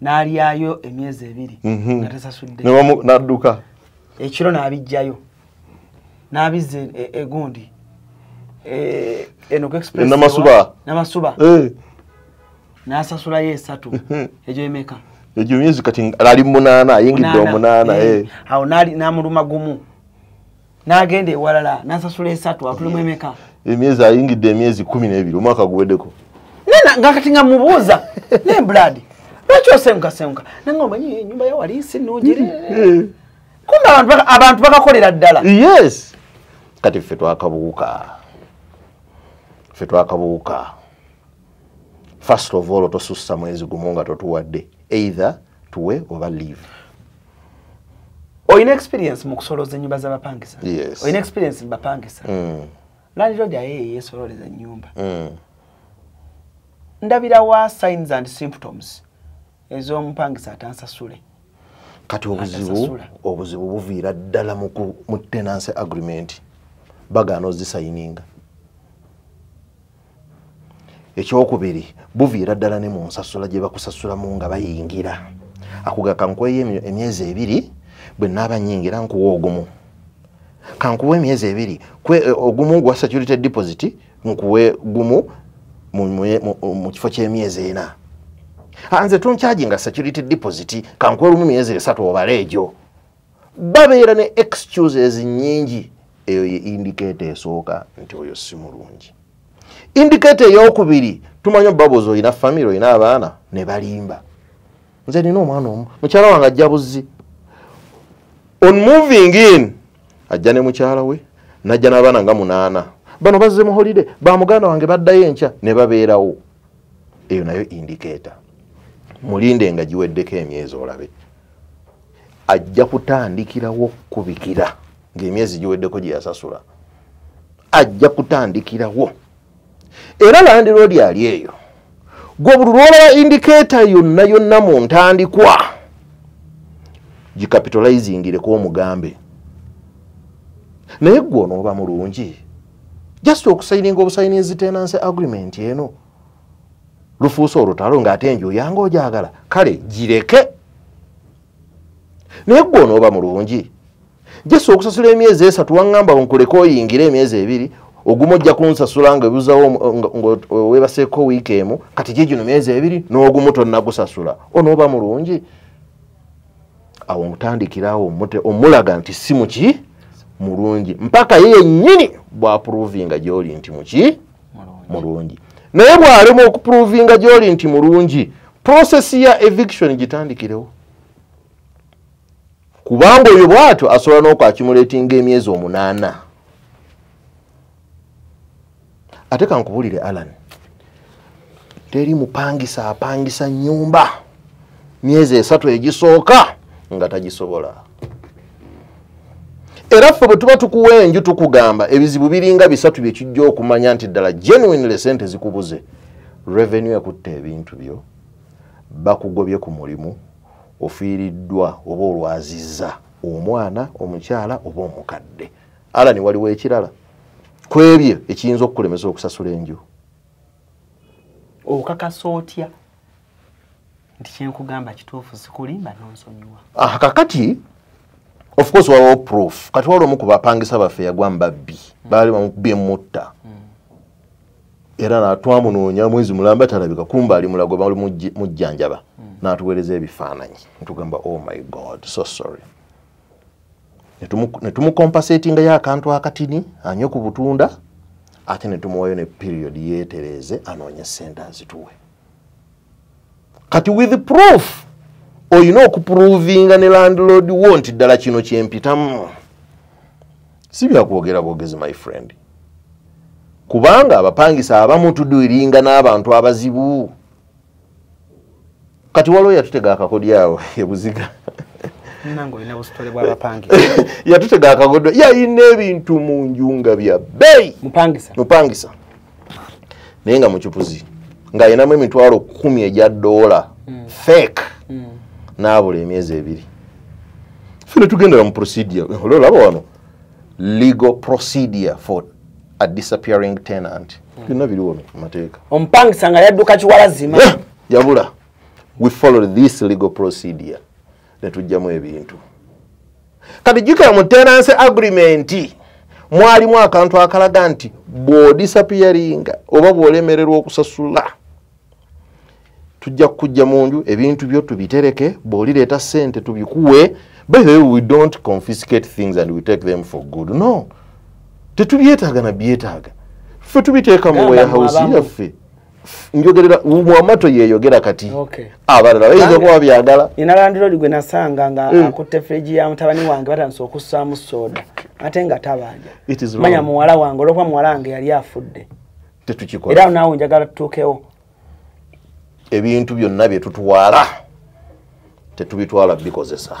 n'alyayo emyezi 2 nga tasasudde n'adduka ekiro n'abijjayo n'abizza egundi eno ku express Namasuba n'asasulayo 3 egyo emeka egyo myezi kati ali 8 ayingidde 8. Awo n'amuluma gumu n'agenda ewalala n'asasula 3 atulimu emeka emyezi ayingidde emyezi 12 omwaka guweddeko. Nena nga kati nga mubuuza naye blood lwaki osengukasenguka nange omanyi ennyumba ya wali si nnungi kumbe abantu bakakolera ddala. Yes. Kati ffe twakabuuka. Ffe twakabuuka. First of all tosussa mwezi gumu nga totuwadde either tuwe oba leave. Oyina experience mu kusolooza ennyumba z'abapangisa? Yes. Oyina experience mu bapangisa? Landlord aye yeesololeza ennyumba. Ndabira wa signs and symptoms ez'omupangisa atansasule? Kati obuzibu buviira ddala mu tenancy agreement, bagaana ozisayininga. Ekyokubiri, buviira ddala ne mu nsasula gye bakusasulamu nga bayingira. Akuga kankuweyo emyezi 2, bwe naaba nnyingira nkuwa ogumu. Kankuwe emyezi 2, ogumu gwa security deposit, nkuwe gumu mu kifo ky'emyezi 4. Nze toncharginga security deposit, kankuwe lumu myezi 3 obale egyo. Babeera ne excuses nnyingi. Eyo ye indicator esooka nti oyo si mulungi. Indicator eyokubiri, tumanyi babozi olina family, olina abaana, ne balimba. Nze nina omwana omu, mukyala wange ajja buzzi. On moving in, ajja ne mukyala we, n'ajja n'abaana nga 8. Bano bazze mu holiday, ba muganda wange baddayo enkya, ne babeerawo. Eyo nayo indicator. Mulinde nga giweddeko emyezi olabe. Ajja kutandikirawo okukubikira ng'emyezi giweddeko gye yasasula. Ajja kutandikirawo. Era landlord ali eyo, gwe buli lw'olaba indicator yonna yonna mu ntandikwa, gicapitalizingireko omugambe. Naye gwe onooba mulungi, just okusayininga obusayininzi tenancy agreement eno, lufuuse olutalo ng'ate enju yange ogyagala, kale gireke. Naye gwe onooba mulungi, just okusasula emyezi 3, waŋŋamba nkuleke oyingire emyezi 2, ogumu ojja kunsasula nga ebuzawo weebaseeko wiiki emu, kati gye gino myezi 2 n'ogumu tonnagusasula, onooba mulungi. Awo omutandikirawo omulaga nti si muki mulungi, mpaka ye yennyini bw'aprovinga gy'oli nti muki mulungi. Naye bw'alema okuprovinga gy'oli nti mulungi, process ya eviction gitandikirewo. Kubanga oyo bw'atyo asobola n'okwaccumulatinga emyezi 8. Ate kankubulire Alan, teri mupangisa apangisa nnyumba myezi 3 egisooka nga tagisobola. Era ffe bwe tuba tukuwa enju tukugamba ebizibu biringa 3 bye kijja okumanya nti ddala genuinely sente zikubuze. Revenue ekutta ebintu byo, bakugobye ku mulimu, ofiiriddwa oba olwazizza omwana, omukyala oba omukadde. Alan, waliwo ekirala ku ebyo ekiyinza okukulemesa okusasula enju? Okakasa otya nti kyenkugamba kituufu, sikulimba n'onsonyiwa? Kakati of course waliwo proof. Kati waliwo omu ku bapangisa baffe yagwa mu babbi, baali bamukubye mutta. Era twamunoonya mwezi mulamba talabika, kumba ali Mulago bali mujjanjaba. N'atuweereza ebifaananyi, ntugamba oh my God, so sorry. Ne tumucompensatingayo akantu akatini anywe ku butunda, ate ne tumuwayo ne period yeetereeze anoonye ssente azituwe. Kati with proof, olina okuprovinga ne landlord wo nti ddala kino kyempitamu. Si byakwogera bwogezi my friend. Kubanga abapangisa abamu tuduiringa n'abantu abazibu. Kati waliwo yatutega akakodyo awo e Buziga. Nange olina busitole bw'abapangisa. Yatutega akakodyo, yalina ebintu mu nju nga bya bbeeyi. Mupangisa. Mupangisa. Naye nga mucupuzi, ng'alinamu emitwalo 10 egya $. Fake. N'abula emyezi 2. Ffe ne tugendera mu procedure. Olaba wano, legal procedure for a disappearing tenant. Byonna biri wano mu mateeka. Omupangisa nga yadduka kiwalazima. Yabula. We followed this legal procedure. Ne tujjamu ebintu. Kati jjukira mu tenancy agreement mwalimu akantu akalaga nti bw'odisappearinga oba bw'olemererwa okusasula, tujja kukujja mu nju, ebintu byo tubitereke, bw'olireeta ssente tubikuwe. By the way, we don't confiscate things and we take them for good. No. Tetubyetaaga na byetaaga. Ffe tubiteeka mu warehouse yaffe. Njogerera Muamato yeeyogera kati. Abalala bayinza okuba byagala. Nina landlord gwe nasanga nga akutte fridge ya mutabani wange batandise okussaamu soda, ate nga tabanja. Manya muwala wange, olw'okuba muwala wange yali afudde. Tetukikola. Era naawe njagala tutuukewo. Ebintu byonna bye tutwala tetubitwala bikozesa.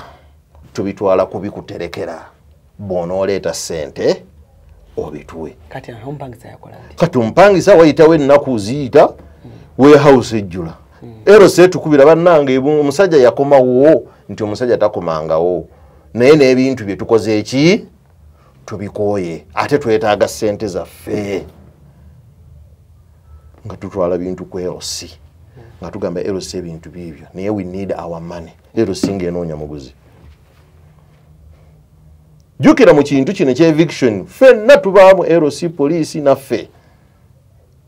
Tubitwala kubikuterekera, bw'onooleeta ssente obituwe. Kati omupangisa yakola nti? Kati omupangisa wayitawo ennaku ziyita, warehouse ejjula. LC tukubira, bannange omusajja yakomawo, nti omusajja takomangawo, naye n'ebintu bye tukoze eki tubikooye, ate twetaaga ssente zaffe. Nga tutwala bintu ku LC, nga tugamba LC ebintu biibyo, naye we need our money. LC ng'enoonya muguzi. Jjukira mu kintu kino ekya eviction ffenna tubaamu, LC, poliisi naffe.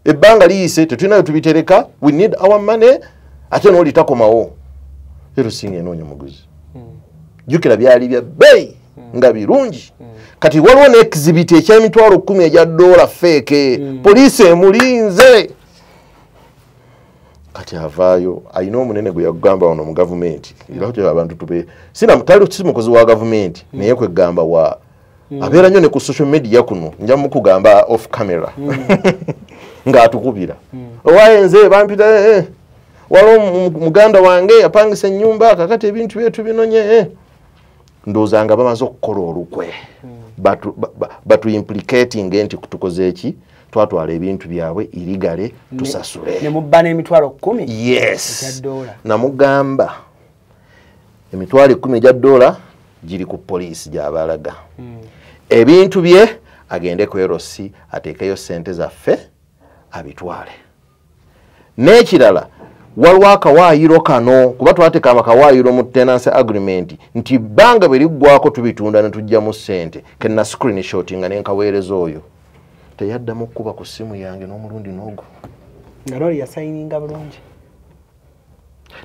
Ebbanga liyise, tetulinayo tubitereka, we need our money, ate n'oli takomawo. LC ng'enoonya muguzi. Jjukira byali bya bbeeyi nga birungi. Kati waliwo ne exhibit eky'emitwalo 10 egya dola fake, poliisi emulinze. Kati avaayo alina omunene gwe yagamba wano mu gavumenti, era kati abantu tube sina tali si mukozi wa gavumenti, naye kwegamba wa abeera nnyo ne ku social media kuno, nja mukugamba off camera, ng'atukubira, owaye nze bampita, waliwo muganda wange yapangisa ennyumba, kakati ebintu byetu binonye. Ndowooza nga bamaze okukola olukwe, batu implicating nti tukoze eki, twatwala ebintu byabwe illegally, tusasule. Ne mubba n'emitwalo 10 Yes. egya dola. Namugamba emitwalo 10 egya dola giri ku poliisi gy'abalaga. Ebintu bye agende ku LC ateekeyo ssente zaffe abitwale. N'ekirala, waliwo akawaayiro kano, kuba twateeka akawaayiro mu tenancy agreement nti bbanga bwe liggwako tubitunda ne tuggyamu ssente, ke na screenshot nga ne nkaweereza oyo. Teyaddamu kkuba ku ssimu yange n'omulundi n'ogwo. Nga n'oli yasayininga bulungi.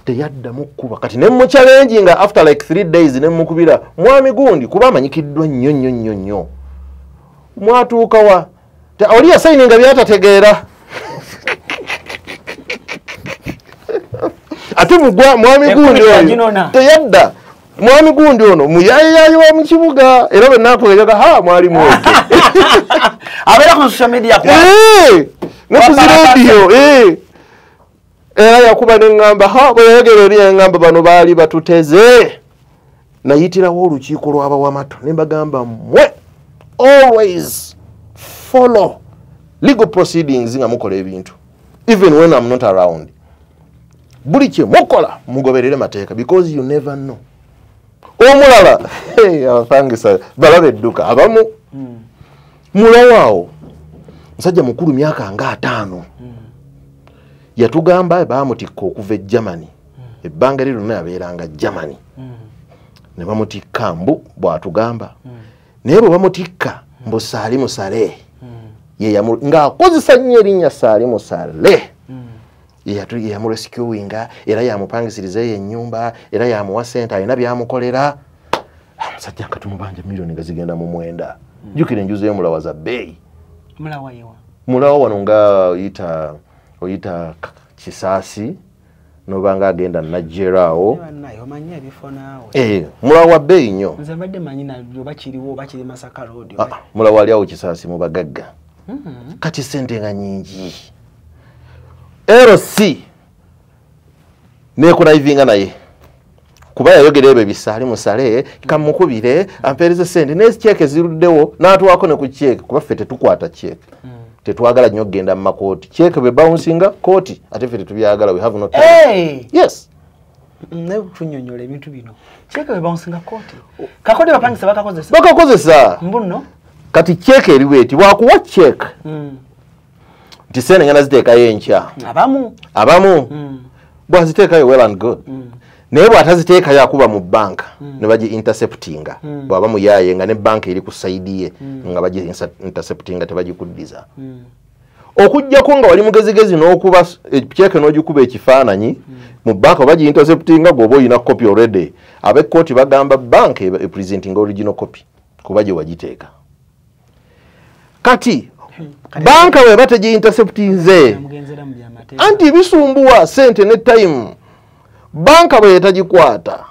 Teyaddamu kkuba. Kati ne muchallenge nga after like 3 days ne mukubira, mwami gundi, kuba amanyikiddwa nnyo nnyo nnyo nnyo. Mwatuuka wa? Oli yasayininga by'atategeera. Ate mwami gundi oyo teyadda. Mwami gundi ono muyayiyayi wa mu kibuga, era bwe naakugezaga, ha, mwali mwoke. Abeera ku social media kwa. Ne ku zi radio, Era yakuba ne ŋŋamba, ha, bwe yayogera eri yaŋŋamba bano baali batuteze. Nayitirawo olukiiko lw'abawamato ne mbagamba mmwe always follow legal proceedings nga mukola ebintu, even when I'm not around. Buli kye mukola mugoberere mateeka, because you never know. Omulala, hey, abapangisa balaba edduka abamu. Mulawaawo musajja mukulu myaka nga 5. Yatugamba baamutikka okuva e Germany. Ebbanga lye lyonna yabeeranga Germany. Ne bamutikka mbu bw'atugamba. Naye bwe bamutikka mbu Saali Musale. Ng'akozesa nnyo erinnya Saali Musale. Ye yamurescuinga, era yamupangisiriza eyo ennyumba, era yamuwa ssente, alina by'amukolera. Omusajja nga tumubanja miliyoni nga zigenda mu 9. Jjukira enju z'emulawa za bbeeyi. Mulawa yewa? Mulawa wano nga oyita Kisaasi, n'oba agenda Najjera awo. Omanyi ebifo naawe. Mulawa wa bbeeyi nnyo. Nze mbadde manyi na oba kiriwo oba kiri Masaka Road. Mulawa ali awo Kisaasi mu bagagga. Kati ssente nga nnyingi. LC nekunaivinga naye kuba yayogera ebyo bisaali musale kamukubire ampeereze ssente n'ekyeke ziruddewo n'atuwaako ne ku kyeke, kuba ffe tetukwata kyeke. Tetwagala nnyo okugenda mu makooti. Kyeke bwe bouncinga kooti, ate ffe tetubyagala, we have no time. Hey! Yes. Naye tunnyonnyola ebintu bino. Kyeke bwe bouncinga kooti. Kakodi bapangisa bakakozesa? Bakakozesa. Mbuno? Kati kyeke eri bw'eti, bw'akuwa kyeke. Nti ssente ngenda ziteekayo enkya. Abamu. Abamu. Bw'aziteekayo well and good. Naye bw'ataziteekayo akuba mu banka ne bagi interceptinga. Bw'aba muyaaye nga ne banka eri ku side ye nga bagi interceptinga tebagikuddiza. Okuggyako nga wali mugezigezi n'okuba kyeke n'ogikuba ekifaananyi mu banka bagi interceptinga gw'oba olina copy already. Ab'ekkooti bagamba banka e presenting original copy kuba gye wagiteeka. Kati banka bw'eba tegi interceptinze, anti bisumbuwa ssente ne time. Banka bwe etagikwata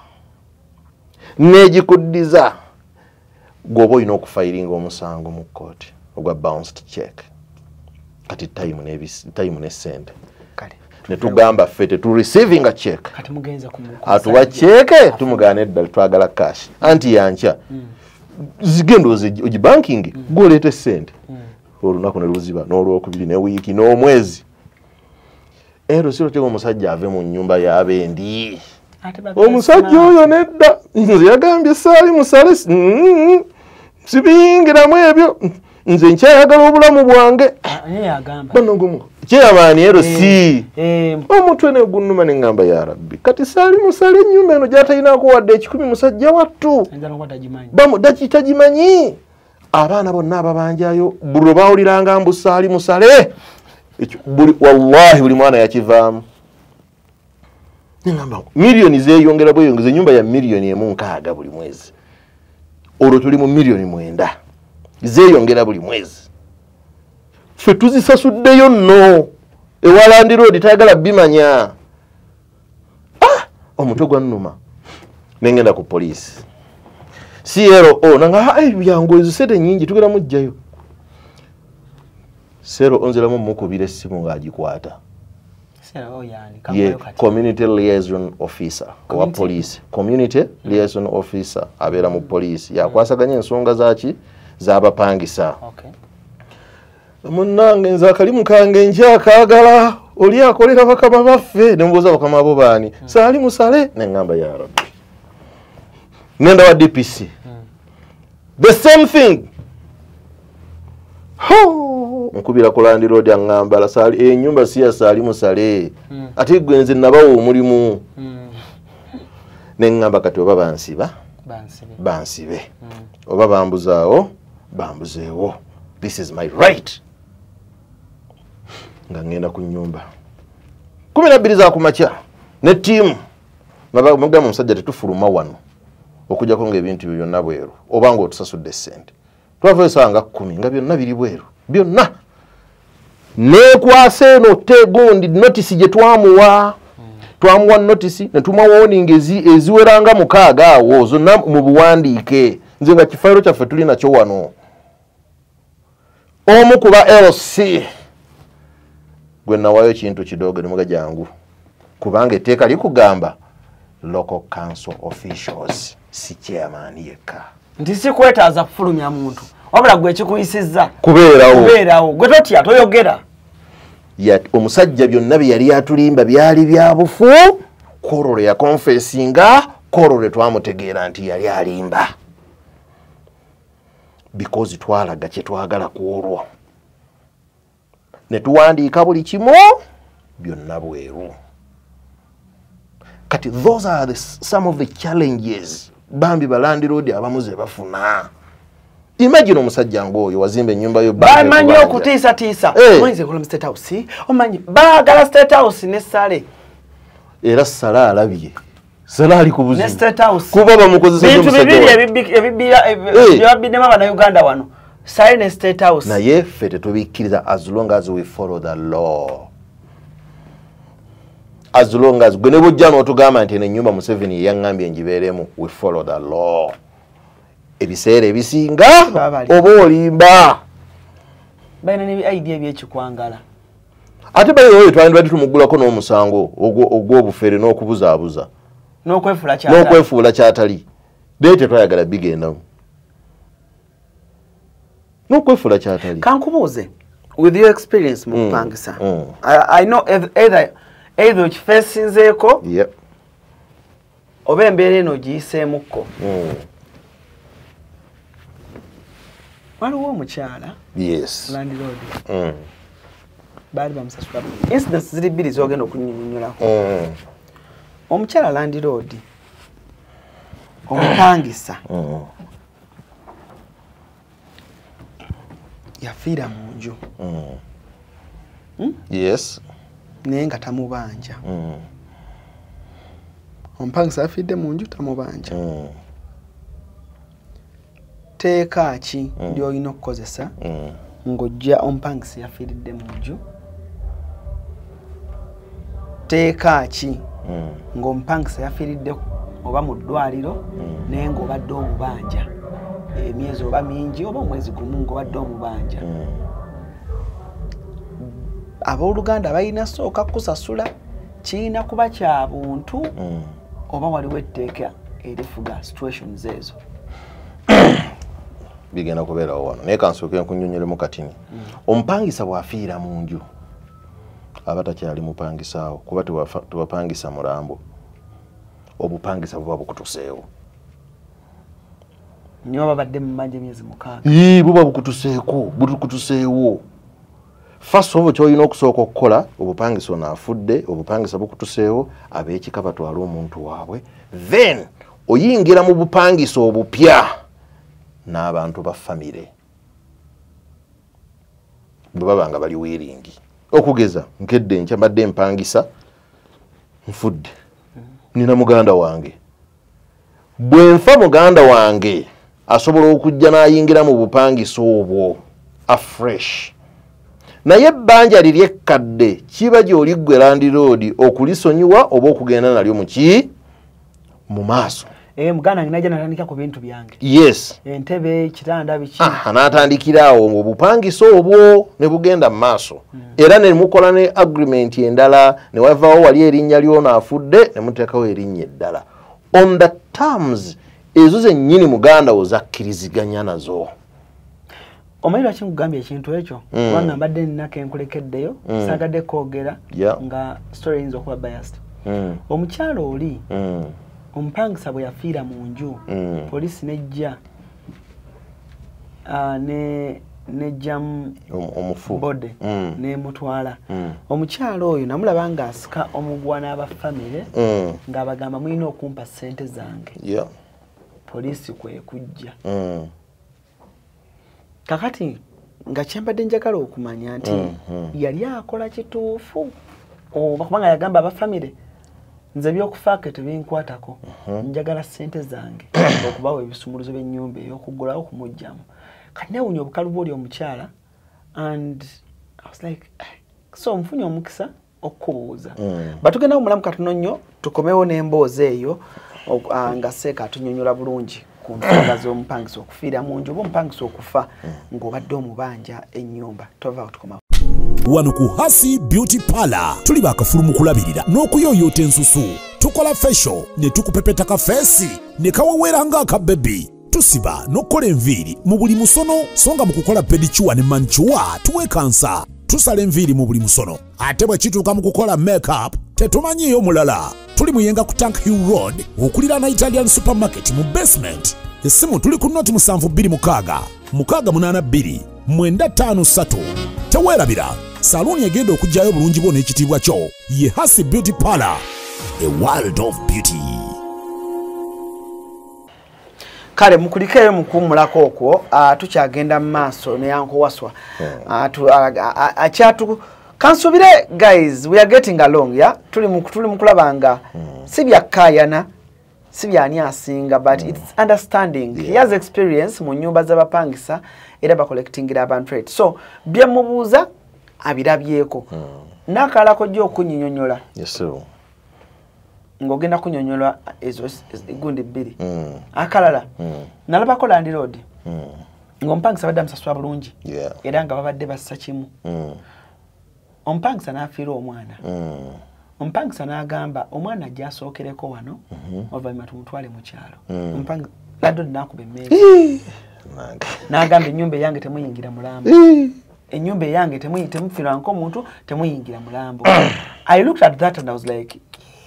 n'egikuddiza, gw'oba olina okufayiringa omusango mu kkooti ogwa bounced check. Kati time ne ssente. Ne tugamba ffe tetu receiving a check. Atuwa check tumugaana eddala, twagala cash. Anti yankya zigenda ogibanking, gwoleeta sente. Olunaku ne luziba n'olwokubiri ne wiiki n'omwezi. Ero siro tego omusajja ave mu nnyumba y'abendi. Omusajja oyo nedda, nze yagambye saali musale, sibiyingiramu ebyo, nze nkyayagala obulamu bwange. Chairman ero si omutwe ne gunnuma ne ngamba ya Rabbi, kati saali musale ennyumba eno gy'atalinako wadde 10 musajja wattu tagimanyi. Abaana bonna ababanjayo buli lwe bawuliranga mbu saali musale, wallahi buli mwana yakivaamu. Ngamba milioni zeeyongera bweyongeza, ennyumba ya 1,600,000 buli mwezi, olwo tuli mu 9,000,000 zeeyongera buli mwezi. Ffe tuzisasuddeyo nno ewa landlord tayagala bimanya. Omutwe gwannuma nengenda ku poliisi CLO nanga byangu ezo sente nnyingi tugenda mujjayo. CLO nziramu mukubira essimu ng'agikwata. Ye community liaison officer owa police, community liaison officer abeera mu poliisi, yakwasaganya ensonga zaki z'abapangisa. Munnange nze akalimu kange nkyakaagala, oli akolera bakama baffe. Ne mubuuza bakama bo baani? Saali musale. Ne ŋŋamba ya Rabbi. Ngenda wa DPC, the same thing. Nkubira ku landlord aŋŋamba saali ennyumba si ya saali musale, ate gwe nze nabawa omulimu. Ne ŋŋamba kati oba bansiba bansibe, oba bambuzaawo bambuzeewo, this is my right. Nga ngenda ku nnyumba 12 za kumakya ne ttiimu nga mugamba omusajja tetufuluma wano okujjako ng'ebintu byo byonna bweru, oba ng'otusasudde ssente. Twava essaawa nga 10 nga byonna biri bweru byonna. Neekwasa eno tegundi notisi gye twamuwa, twamuwa notisi ne tumuwa warning eziweranga 6 awo zonna mu buwandiike. Nze nga kifairo kyaffe tuli nakyo wano. Omu ku ba LC gwe nawayo kintu kidogo ne muga jangu, kubanga etteeka likugamba local council officials, si chairman yekka. Nti si kwetaaza kufulumya muntu, wabula gwe ekikuyisizza kubeerawo, kubeerawo gwe totya toyogera. Omusajja byonna bye yali atulimba byali bya bufu. Kololo yakonfesinga, kololo twamutegeera nti yali alimba, because twalaga kye twagala ku olwo ne tuwandiika buli kimu byonna bweru. Kati those are some of the challenges bambi ba landlord abamu ze bafuna. Imagine omusajja ng'oyo wazimba ennyumba yo, bamanyi okutiisatiisa, oyinza ekola mu state house, omanyi baagala state house ne sale. Era sale alabye, sale ali ku buzibu ne state house, kuba bamukozesa bintu bibiri ebyabiddemu Abannayuganda wano, sale ne state house. Naye ffe tetubikkiriza as long as we follow the law. As long as gwe ne bw'ojja n'otugamba nti eno ennyumba Museveni yaŋŋambye ngibeeremu, we follow the law. Ebiseera ebisinga oba olimba. Balina ne ID ebyekikwangala. Ate bayo twandibadde tumugulako n'omusango ogw'obufere n'okubuzaabuza n'okwefuula kyatali. Naye tetwayagala bigendamu n'okwefuula kyatali. Kankubuuze, with your experience mu kupangisa, I know either okifeesinzeeko oba embeera eno ogiyiseemukko. Waliwo omukyala landlord baali bamusasula. Incidents ziri bbiri z'ogenda okunnyonnyolako. Omukyala landlord omupangisa yafiira mu nju. Yes. Naye nga tamubanja. Omupangisa afiidde mu nju tamubanja. Teeka ki ly'olina okukozesa ng'ojja omupangisa yafiiridde mu nju? Teeka ki ng'omupangisa yafiiridde oba mu ddwaliro naye ng'obadde omubanja emyezi oba mingi oba omwezi gumu ng'obadde omubanja? Abooluganda balina sooka kusasula, kirina kuba kya buntu, oba waliwo etteeka erifuga situations ezo? Bigenda kubeerawo wano, naye kansooke nkunnyonnyolemu katini. Omupangisa bw'afiira mu nju aba takyali mupangisaawo, kuba tewapangisa mulambo, obupangisa buba bukutuseewo. Niba babadde mu manja emyezi 6. Buba bukutuseeko, bukutuseewo. First of all, ky'olina okusooka okukola, obupangisa ono afudde, obupangisa bukutuseewo, ab'ekika batwale omuntu waabwe, then oyingira mu bupangisa obupya n'abantu ba famire bwe baba nga bali wiringi. Okugeza nkedde enkya mbadde mpangisa, nfudde, nina muganda wange, bwe nfa muganda wange asobola okujja n'ayingira mu bupangisa obwo afresh, naye ebbanja liri ekkadde kiba gy'oli ggwe landlord okulisonyiwa oba okugenda nalyo muki mu maaso. Muganda wange najja natandika ku bintu byange. Yes. Entebe, kitanda, biki. N'atandikira awo obupangisa obwo ne bugenda mu maaso. Era ne mukola ne agreement endala, ne wavaawo wali erinnya ly'ono afudde ne muteekawo erinnya eddala. On the terms ezo zennyini muganda wo zakkiriziganya nazo. Omanyi lwaki nkugambye ekintu ekyo? Kubanga mbadde nina ke nkulekeddeyo, saagadde kwogera nga story eyinza okuba biased. Omukyalo oli, omupangisa bwe yafiira mu nju, poliisi nejja nejjamu omufu bode nemutwala. Omukyalo oyo namulaba ng'asika omuguwa n'abafamire, ng'abagamba mulina okumpa ssente zange. Poliisi kwe kujja. Kakati nga kyembadde njagala okumanya nti yali akola kituufu oba, kubanga yagamba abafamire nze ebyokufaako tebinkwatako, njagala ssente zange okubawa ebisumuluzo by'ennyumba ey'okuggulawo okumuggyamu. Kati neewuunya obukalu bw'oli omukyala, and I was like, so nfunye omukisa okukubuuza. Batugenda omulamu katono nnyo, tukomewo n'emboozi eyo nga Seeka atunyonnyola bulungi ku nsonga z'omupangisa okufiira mu nju oba omupangisa okufa ng'obadde omubanja ennyumba. Tovaawo, tukomawo. Wano ku Hasi Beauty Parlor tuli bakafulu mu kulabirira n'okuyooyoota ensusu. Tukola facial ne tukupepeta ka face ne kawewera ng'akabebi. Tusiba n'okukola enviiri mu buli musono, so nga mu kukola pedicure ne manicure tuwekansa. Tusala enviiri mu buli musono, ate bwe kituuka mu kukola makeup tetumanyiiyo mulala. Tuli Muyenga ku Tank Hill Road okuliraana Italian Supermarket mu basement. Essimu tuli ku 0726 682 953. Teweerabira, saluuni egenda okuggyayo obulungi bwo n'ekitiibwa kyo ye Hasi Beauty Parlor, a world of beauty. Kale mukulikeeyo mukuwummulako okwo, tukyagenda mu maaso ne Uncle Waswa. Akyatu kansubire guys, we are getting along, yeah? Tuli mu kulaba nga si byakkaayana, si byani asinga, but it's understanding. He has experience mu nnyumba z'abapangisa era bacollectingira abantu rate. So bye mubuuza abirabyeko. N'akalala kojja okunyinyonnyola. Yes, sir. Ng'ogenda kunnyonnyola ezo gundi bbiri. Akalala, nalabako landlord ng'omupangisa badde amusasula bulungi, era nga babadde bassa kimu. Omupangisa n'afiirwa omwana. Omupangisa n'agamba omwana ajja asookereko wano, oluvannyuma tumutwale mu kyalo. Landlord n'akuba emmeeza. N'agamba ennyumba eyange temuyingira mulambo. Ennyumba eyange temufiirwangako omuntu, temuyingira mulambo. I looked at that and I was like,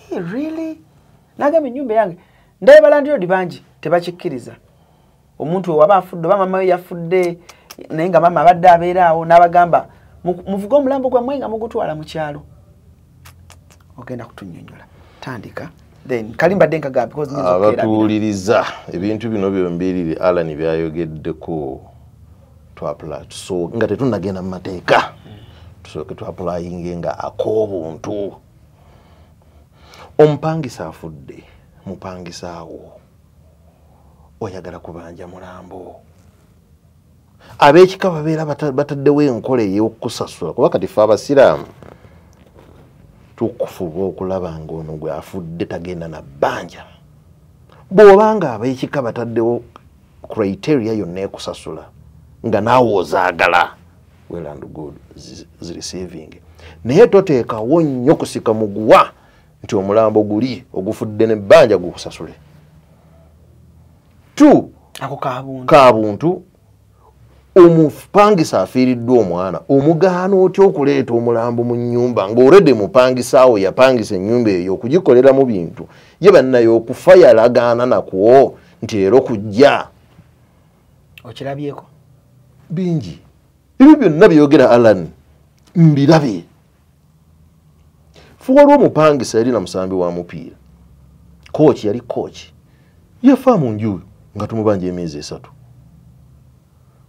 hey, really? N'agamba ennyumba eyange, ndaba balandlord bangi tebakikkiriza. Omuntu we waba afudde oba maama we yafudde, naye nga maama abadde abeera awo, n'abagamba muvuge omulambo gwammwe nga mugutwala mu kyalo. Ogenda kutunnyonnyola. Tandika. Then kali mbadde nkagamba because nnyinza okwerabira. Abatuwuliriza ebintu bino byombiriri Alan byayogeddeko, so nga tetunnagenda mu mateeka, tusooke twapplyinge nga ak'obuntu. Omupangisa afudde, mupangisaawo oyagala kubanja mulambo. Ab'ekika babeera bataddewo enkola ey'okusasula, kuba kati ffe abasiraamu tukufuba okulaba ng'ono gwe afudde tagenda na bbanja. Bw'obanga ab'ekika bataddewo criteria yonna ekusasula nga naawe ozaagala, well and good, zireceiving. Naye toteekawo nnyo kusika muguwa nti omulambo guli ogufudde n'ebbanja gukusasule. 2, ako kabuntu. Kabuntu. Omupangisa afiiriddwa omwana, omugaana otya okuleeta omulambo mu nnyumba ng'olredde mupangisa awo yapangisa ennyumba eyo okugikoleramu bintu ye bannaye okufa yalagaana nakwo nti leero kujja. Okirabyeko bingi ebyo byonna byogera Alan mbirabye. Fuwa olw'omupangisa yalina musambi wa mupiira, kooki yali kooki, yafa mu nju nga tumubanja emyezi 3.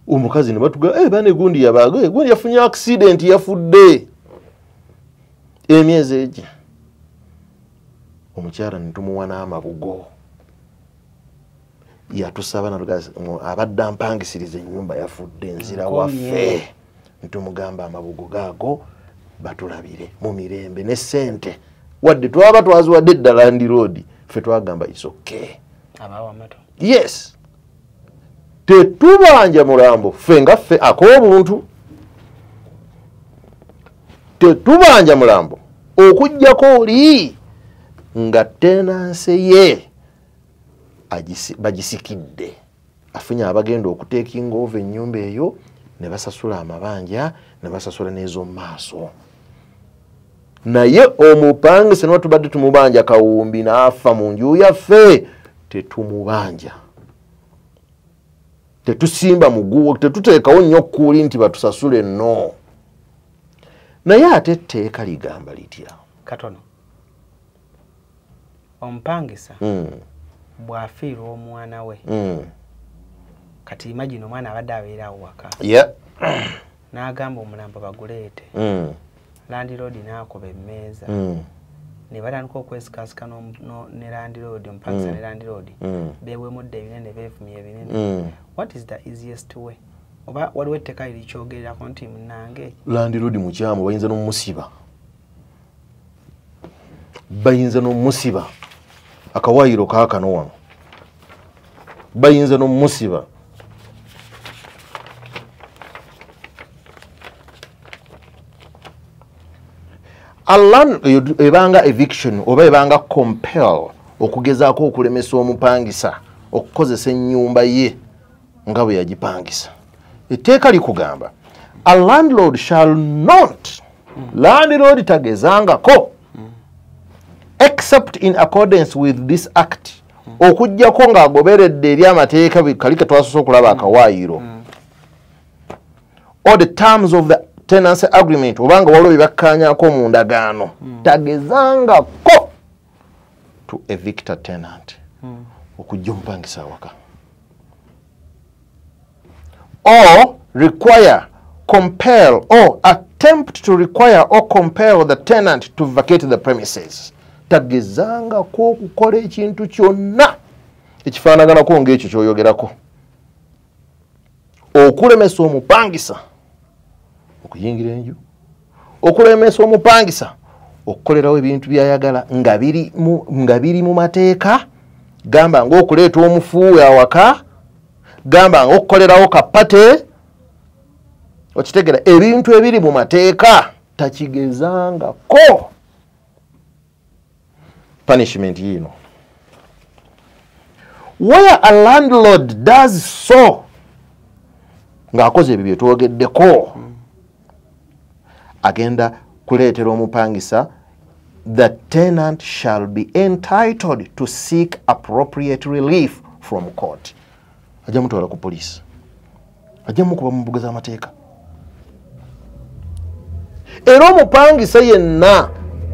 Omukazi ne batuga bane gundi yabaga gundi yafunye accident yafudde emyezi egi. Omukyala ne tumuwa n'amabugo, yatusaba natugaza abadde ampangisiriza ennyumba yafudde nzira waffe. Ntumugamba amabugo gaago batulabire mu mirembe ne ssente wadde twaba twaziwadde ddala landlord, ffe twagamba it's okay. Abawa amato. Yes. Tetubanja mulambo ffe nga ffe ak'obuntu, tetubanja mulambo okuggyako oli nga tenanse ye bagisikidde, afunye abagenda okuteekinga ova ennyumba eyo ne basasula amabanja ne basasula n'ez'omu maaso. Naye omupangisa ne tubadde tumubanja kawumbi n'afa mu nju yaffe, tetumubanja, tetusimba muguwo, tetuteekawo nnyo kkuuli nti batusasule nno. Naye ate etteeka ligamba litya? Katono. Omupangisa bw'afiirwa omwana we, kati imagine omwana abadde abeera awo waka, n'agamba omulambo baguleete, landlord n'akuba emmeeza, ne batandika okwesikasika ne landlord, omupangisa ne landlord, beewemudde ebinene, beefumye ebinene. What is the easiest way? Oba waliwo etteeka erikyogererako nti munnange landlord mukyamu, bayinza n'omusiba, bayinza n'omusiba akawaayiro kaakano wano, bayinza n'omusiba. Alan ebanga eviction oba ebanga compel okugezaako okulemesa omupangisa okukozesa ennyumba ye nga bwe yagipangisa. Etteeka likugamba a landlord shall not, landlord tagezangako except in accordance with this act, okuggyako ng'agoberedde eri amateeka kali ke twasoose okulaba akawaayiro, or the terms of the tenancy agreement, obanga waliwo bye bakkaanyaako mu ndagaano, tagezangako to evict a tenant, okujja omupangisa awaka, or require, compel or attempt to require or compel the tenant to vacate the premises. Tagezangako okukola ekintu kyonna ekifaanaganako ng'ekyo ky'oyogerako, okulemesa omupangisa okuyingira enju, okulemesa omupangisa okukolerawo ebintu by'ayagala nga biri mu mateeka, gamba ng'okuleeta omufuuwe awaka, gamba ng'okukolerawo kapate, okitegera ebintu ebiri mu mateeka takigezangako. Punishment yino. Where a landlord does so, ng'akoze ebyo bye twogeddeko, agenda kuleetera omupangisa, the tenant shall be entitled to seek appropriate relief from court. Ajja mutwala ku poliisi, ajja mukuba mu mbuga z'amateeka. Era omupangisa yenna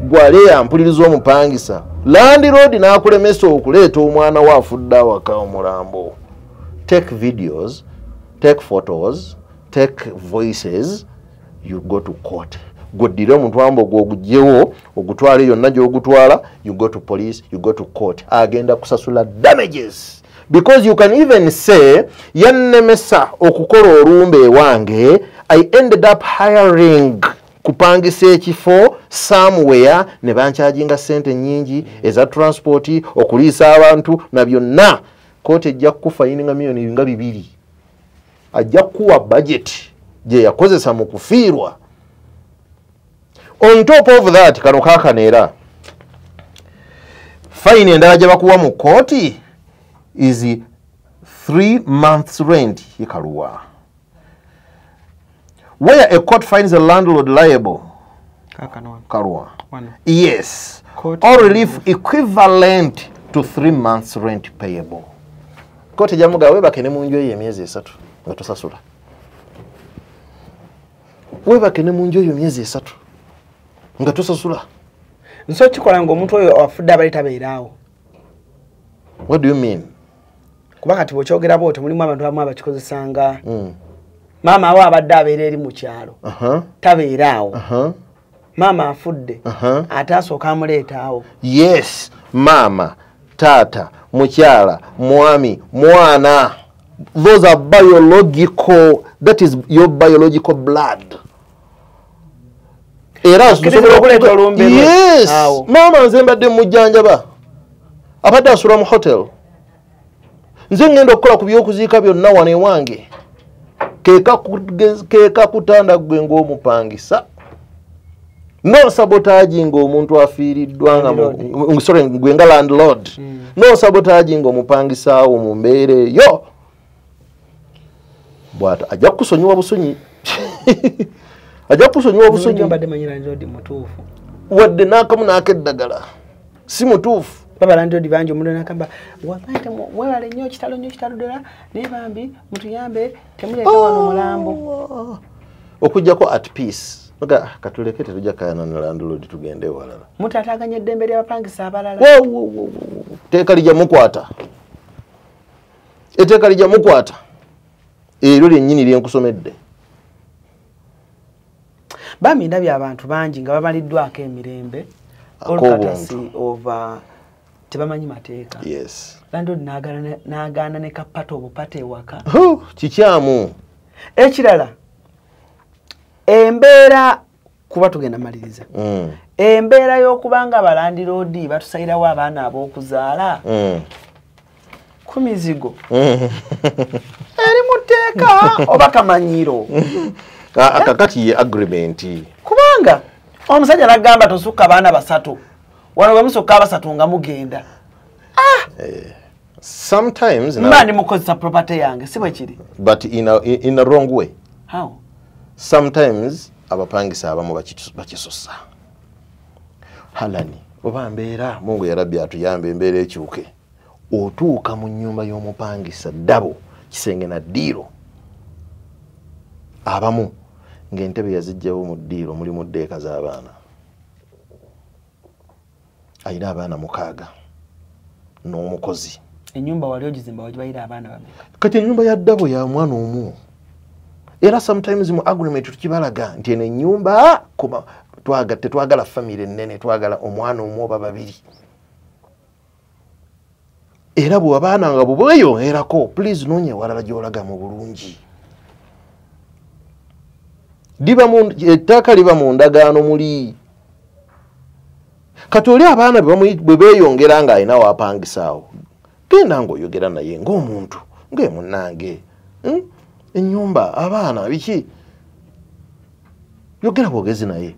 gwale yampuliriza omupangisa, landlord n'akulemesa okuleeta omwana we afudde awaka omulambo, take videos, take photos, take voices, you go to court. Gwoddire omutwambo gw'oguggyewo ogutwale yonna gy'ogutwala, you go to police, you go to court. Agenda kusasula damages, because you can even say yannemesa okukola olumbe ewange, I ended up hiring kupangisa ekifo somewhere ne bankyajinga ssente nnyingi eza transport, okuliisa abantu na byonna. Kooti ejja kukufayininga 2,000,000, ajja kukuwa budget gye yakozesa mu kufiirwa. On top of that, kano kakaneera fine endala gye bakuwa mu kooti is 3 months rent ikaluwa. Where a court finds a landlord liable, kaluwa, yes, court or relief equivalent to 3 months rent payable. Kooti jamuga webake ne mu nju eyo emyezi 3 nga tosasula. Webake ne mu nju eyo emyezi 3 nga tosasula. Nso kikola ng'omuntu oyo afudde abali tabeeraawo. What do you mean? Kuba kati bw'okyogera bw'otyo mulimu abantu abamu abakikozesanga. Maama awo abadde abeera eri mu kyalo. Tabeeraawo. Maama afudde. Ate asooka amuleetaawo. Yes, maama, taata, mukyala, mwami, mwana. Those are biological, that is your biological blood. Era yes, maama nze mbadde mujjanjaba. Abadde asula mu hotel. Nze ngenda okukola ku by'okuziika byonna wano ewange. Keeka kutanda gwe ng'omupangisa. No sabotage ng'omuntu afiiriddwa nga sorry, gwe nga landlord. No sabotage ng'omupangisa awo mu mbeera eyo. Bw'ata ajja kukusonyiwa busonyi. Ajja kusonyiwa busonyi. Mbadde manyi landlord mutuufu. Wadde n'akamu n'akeddagala. Si mutuufu. Baba landlord bangi omuntu n'akamba wallahi mwebale nnyo kitalo nnyo kitalo ddala naye bambi mutuyambe temuleeta wano mulambo. Okuggyako at peace. Oga katuleke tetujja kayana na landlord tugende ewalala. Mutaataaganya eddembe ly'abapangisa abalala. Etteeka lijja mukwata. Etteeka lijja mukwata. Eryo lyennyini lye nkusomedde. Bambi ndabye abantu bangi nga babaliddwako emirembe olukatasi ova tebamanyi mateeka. Yes. Landlord n'agaana ne kapata obupata ewaka. Kikyamu. Ekirala embeera kuba tugenda maliriza. Embeera y'okubanga abalandiroodi batusayirawo abaana ab'okuzaala ku mizigo. Eri mu tteeka oba kamanyiiro. Akakati ye agreement. Kubanga omusajja n'agamba tosukka abaana 3. Wano bwe musukka 3 nga mugenda. Sometimes mba ndi mukozesa property yange si bwe kiri. But in a wrong way. How? Sometimes abapangisa abamu bakisusa. Halani oba mbeera Mungu ya Rabbi atuyambe embeera ekyuke. Otuuka mu nnyumba y'omupangisa ddabo kisenge na ddiiro. Abamu ng'entebe yazijjawo mu ddiiro mulimu ddeeka z'abaana. Ayina abaana 6 n'omukozi. Ennyumba wali ogizimba wagibayira abaana bameka? Kati ennyumba ya ddabo ya mwana omu. Era sometimes mu agreement tukibalaga nti eno ennyumba tetwagala famire ennene, twagala omwana omu oba 2. Era bw'abaana nga bweyongerako, please noonya ewalala gy'olaga mu bulungi. Ettaka liba mu ndagaano muli. Kati oli abaana bwe beeyongera ng'alina waapangisaawo, genda ng'oyogera naye ng'omuntu, ng'emunnange. Ennyumba, abaana, biki? Yogera bwogezi naye.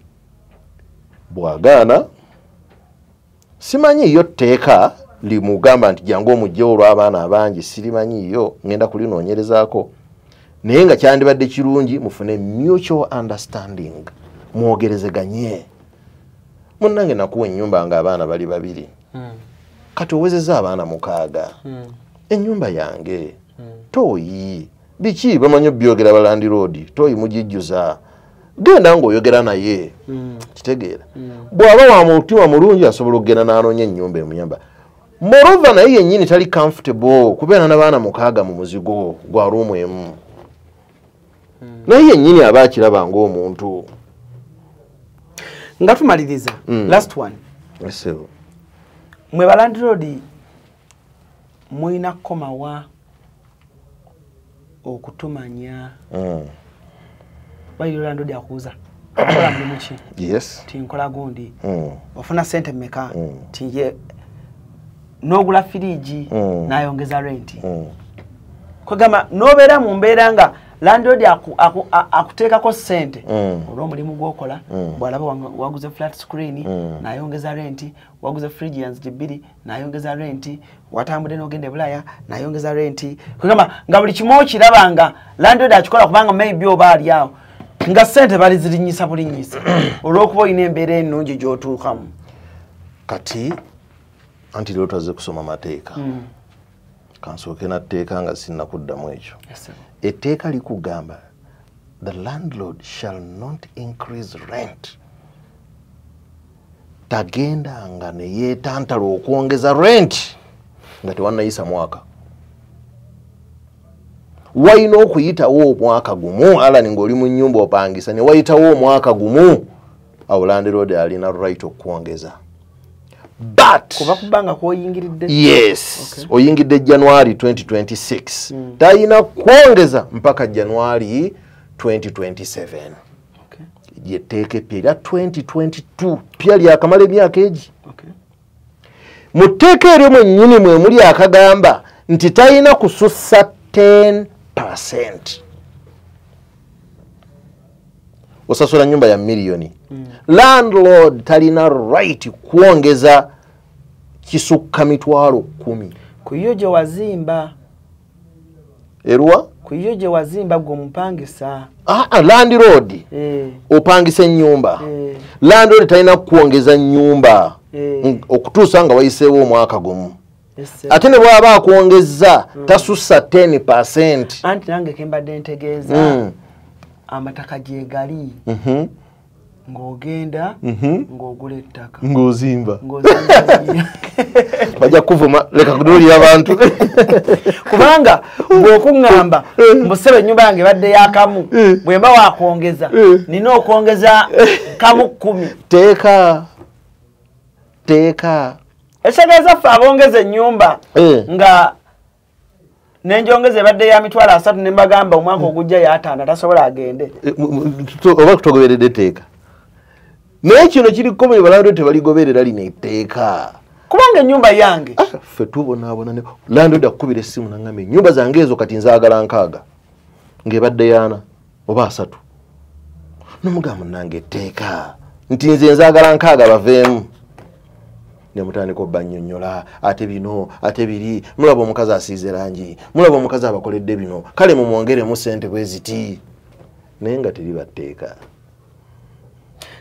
Bw'agaana, simanyi yo tteeka limugamba nti jangu omugyewo olw'abaana abangi, sirimanyi yo, ngenda kulinoonyerezaako. Naye nga kyandibadde kirungi mufune mutual understanding, mwogerezeganye. Munnange nakuwa ennyumba ng'abaana bali 2. Kati owezezza abaana 6. Ennyumba yange, toyi, biki bamanyi obyogera balandiroodi, toyi mugijjuza. Genda ng'oyogera naye, kitegeera. Bw'aba wa mutima mulungi asobola okugenda n'anoonya ennyumba emuyamba. Moreover naye yennyini tali comfortable kubeera n'abaana 6 mu muzigo gwa ruumu emu. Naye yennyini aba akiraba ng'omuntu. Nga tumaliriza, last one. Yes. Mwe balandiroodi mulina kukomawa okutumanya. Waliwo landlord akuuza okola mulimu ki? Yes. Ti nkola gundi. Ofuna ssente mmeka? Ti ye n'ogula firiji n'ayongeza renti. Kwegamba n'obeera mu mbeera nga Landlord akuteekako ssente olw'omulimu gw'okola, bw'alaba waguze flat screen n'ayongeza renti, waguze fridge ya nzigi 2 n'ayongeza renti, watambudde n'ogenda e Bulaya n'ayongeza renti. Kugamba nga buli kimu okiraba nga landlord akikola kubanga maybe oba ali awo nga ssente balizirinyisa bulinyisa olw'okuba olina embeera ennungi gy'otuukamu. Kati anti leero twazze kusoma mateeka. Kansooke natteeka nga sinnakuddamu ekyo. Etteeka likugamba the landlord shall not increase rent. Tagendanga ne yeetantala okwongeza rent nga tewannayisa mwaka. Walina okuyitawo omwaka gumu, Alan, ng'oli mu nnyumba opangisa ne wayitawo omwaka gumu, awo landlord alina right okwongeza. But kuba kubanga kwoyingiridde. Yes, oyingidde January 2026, talina kwongeza mpaka January 2027. Lyetteeka eppya erya 2022 pya lyakamala emyaka egi. Mu tteeka eryo mwennyini mwe muli akagamba nti talina kusussa 10%. Osasula nyumba ya miliyoni, landlord talina right kwongeza kisukka 10,000. Ku yo gye wazimba. Eruwa? Ku yo gye wazimba gwe omupangisa. Landlord opangisa ennyumba. Landlord talina kwongeza nnyumba okutuusa nga wayiseewo omwaka gumu. Ate ne bw'aba akwongeza tasussa 10%. Anti nange ke mbadde ntegeeza amataka gye gali ng'ogenda ng'ogula ettaka ng'ozimba bajja kuvuma, leka kuduulira abantu. Kubanga bw'okuŋŋamba mbusebe ennyumba yange ebadde yakamu, bwe mba wakwongeza nina okwongeza kamu 10. Teeka ekitegeeza ffe abongeza ennyumba nga nenjongeza ebadde ya 30,000 ne mbagamba omwaka ogujja ya 5 tasobola agende. Oba kutogoberedde etteeka. Naye kino kiri komye balandlord tebaligoberera lino etteeka. Kubanga ennyumba yange. Ffe tubonaabona ne landlord akukubira essimu n'aŋŋamba ennyumba zange ezo kati nzaagala 6 ng'ebadde 4 oba 3. N'omugamba nange etteeka nti nze nzaagala 6 baveemu. Ne mutandika obbannyonnyola ate bino ate biri, mulaba omukazi asiize langi, mulaba omukazi abakoledde bino, kale mumwongeremu ssente bwe ziti, naye nga teriba tteeka.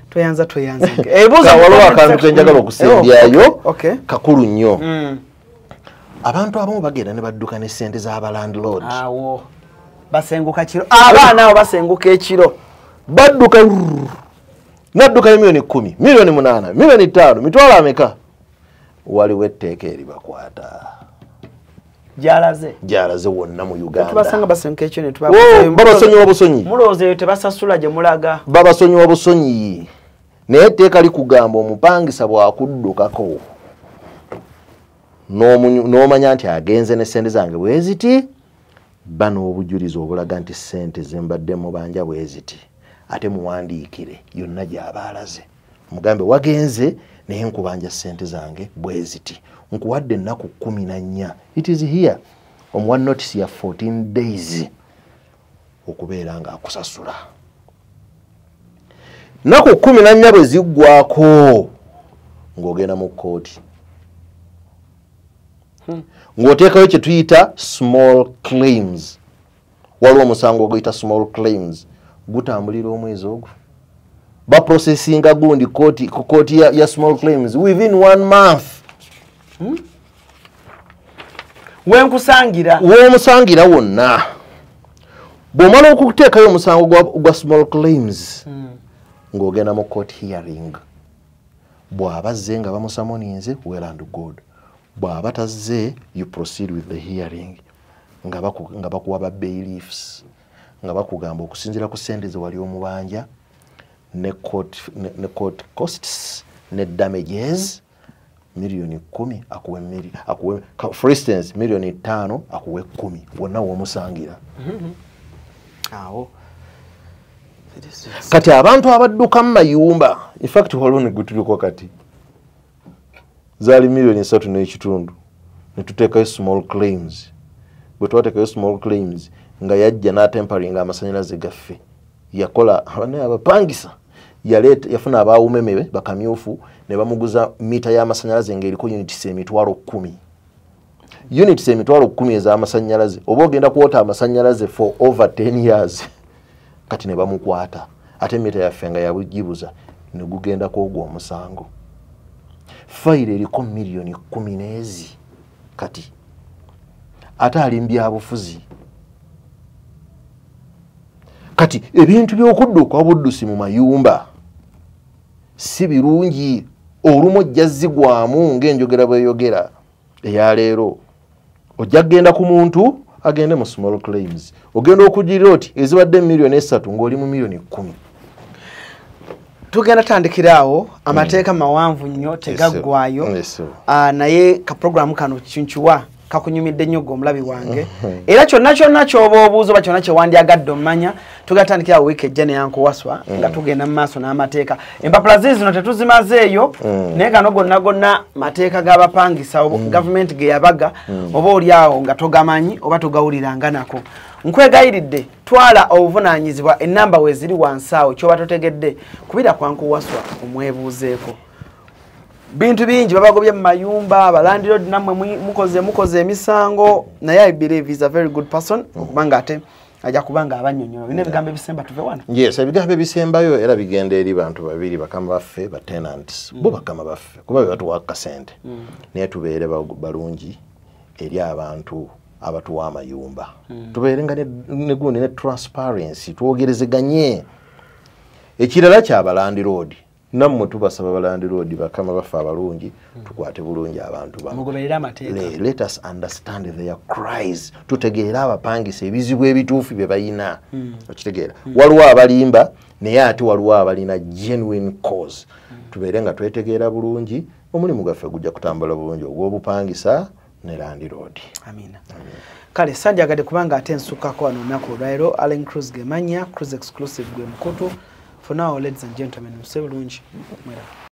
Tweyanza. Waliwo akantu ke njagala okusembyayo kakulu nnyo. Abantu abamu bagenda ne badduka ne ssente z'abalandlord. Awo basenguka kiro, abaana abo basenguka ekiro, badduka nadduka 10 million, 8 million, 5 million, mitwalo ameka. Waliwo etteeka eribakwata. Gyalaze wonna mu Uganda. Tubasanga basenguka ekiro ne babasonyiwa busonyi. Mulowooza eyo tebasasula gye mulaga. Babasonyiwa busonyi. Naye etteeka likugamba omupangisa bw'akuddukako n'omanya nti agenze ne ssente zange bwe ziti, ba n'obujulizi obulaga nti ssente ze mbadde mubanja bwe ziti, ate muwandiikire yonna gy'aba alaze. Mugambe wagenze naye nkubanja ssente zange bwe ziti, nkuwadde ennaku 14. It is here. Omuwa notice ya 14 days okubeera nga akusasula. Nnaku 14 bwe ziggwako ng'ogenda mu kkooti ng'oteekayo kye tuyita small claims. Waliwo omusango oguyita small claims, gutambulira omwezi ogwo. Baprocessinga gundi kooti ya small claims within 1 month. Wenkusangira w'omusangira wonna. Bw'omala okuteekayo omusango gwa small claims ng'ogenda mu court hearing. Bw'aba azze nga bamusamoninze, well and good. Bw'aba tazze, you proceed with the hearing nga bakuwa ba bailiffs, nga bakugamba okusinziira ku ssente ze wali omubanja ne court costs ne damages 10 million akuwe akuwe, for instance 5 million akuwe 10 wonna w'omusangira. Awo kati abantu abadduka mu mayumba, in fact waliwo ne gutuliko kati zaali 3.5 million ne tuteekayo small claims. Bwe twateekayo small claims Nga yajja n'atemparinga amasanyalaze gaffe. Yakola abapangisa, yaleeta, yafuna abawumeme bakamyufu ne bamuguza mita y'amasanyalaze ng'eriko units 10,000. Units 10,000 ez'amasanyalaze, oba ogenda kwota amasanyalaze for over 10 years. Kati ne bamukwata, ate mita yaffe nga yabugibuza, ne gugenda kwogwa omusango. Fayiro eriko miliyoni 10 n'ezi. Kati ate ali mu byabufuzi. Kati ebintu by'okudduka obuddusi mu mayumba si birungi. Olumu ojja zigwamu ng'enjogera bweyogera eyaleero. Ojja kugenda ku muntu agende mu small claims, ogenda okugirira oti ezibadde miliyoni 3 ng'oli mu miliyoni 10. Tugenda tandikira awo, amateeka mawanvu nnyo, tegaggwayo. Naye ka programu kano kinkiwa kakunyumidde nnyo gwe omulabi wange, era kyonna kyonna ky'oba obuuza oba kyonna kye wandyagadde omumanya, tugenda tandikira awo wiiki ejja neyankuwaswa nga tugenda mu maaso n'amateeka. Empapula zino tetuzimazeeyo, naye gano gonna gonna mateeka g'abapangisa gavumenti ge yabaga, oba oli awo nga togamanyi oba togawuliranga nako. Nkwegayiridde, twala obuvunaanyizibwa, ennamba we ziri wansi awo, ky'oba totegedde kubira kwankuwaswa omwebuuzeeko. Bintu bingi babagobye mu mayumba, abalandiroodi nammwe mukoze emisango, naye I believe he's a very good person, okubanga ate ajja kubanga abannyonnyola. Bino ebigambo ebisemba tuve wano. Yes, ebigambo ebisembayo era bigenda eri bantu babiri, bakama baffe, ba tenants. Bo bakama baffe kuba be batuwa akasente, naye tubeere balungi eri abantu abatuwa amayumba. Tubeere nga ne gundi ne transparency, twogerezeganye. Ekirala ky'abalandiroodi, nammwe tubasaba balandiroodi bakama baffe abalungi, tukwate bulungi abantu bano. Mugoberere amateeka. Let us understand their cries. Tutegeere abapangisa ebizibu ebituufu bye balina. Okitegeera? Waliwo abalimba, naye ate waliwo abalina genuine cause. Tubeere nga twetegeera bulungi, omulimu gwaffe gujja kutambula bulungi ogw'obupangisa ne landiroodi. Amina. Kale sandyagadde kubanga ate nsukkako wano olunaku olwaleero. Allen Cruz gemanya, Cruz Exclusive gwe mukutu. For now, ladies and gentlemen, muse bulungi. Mwera.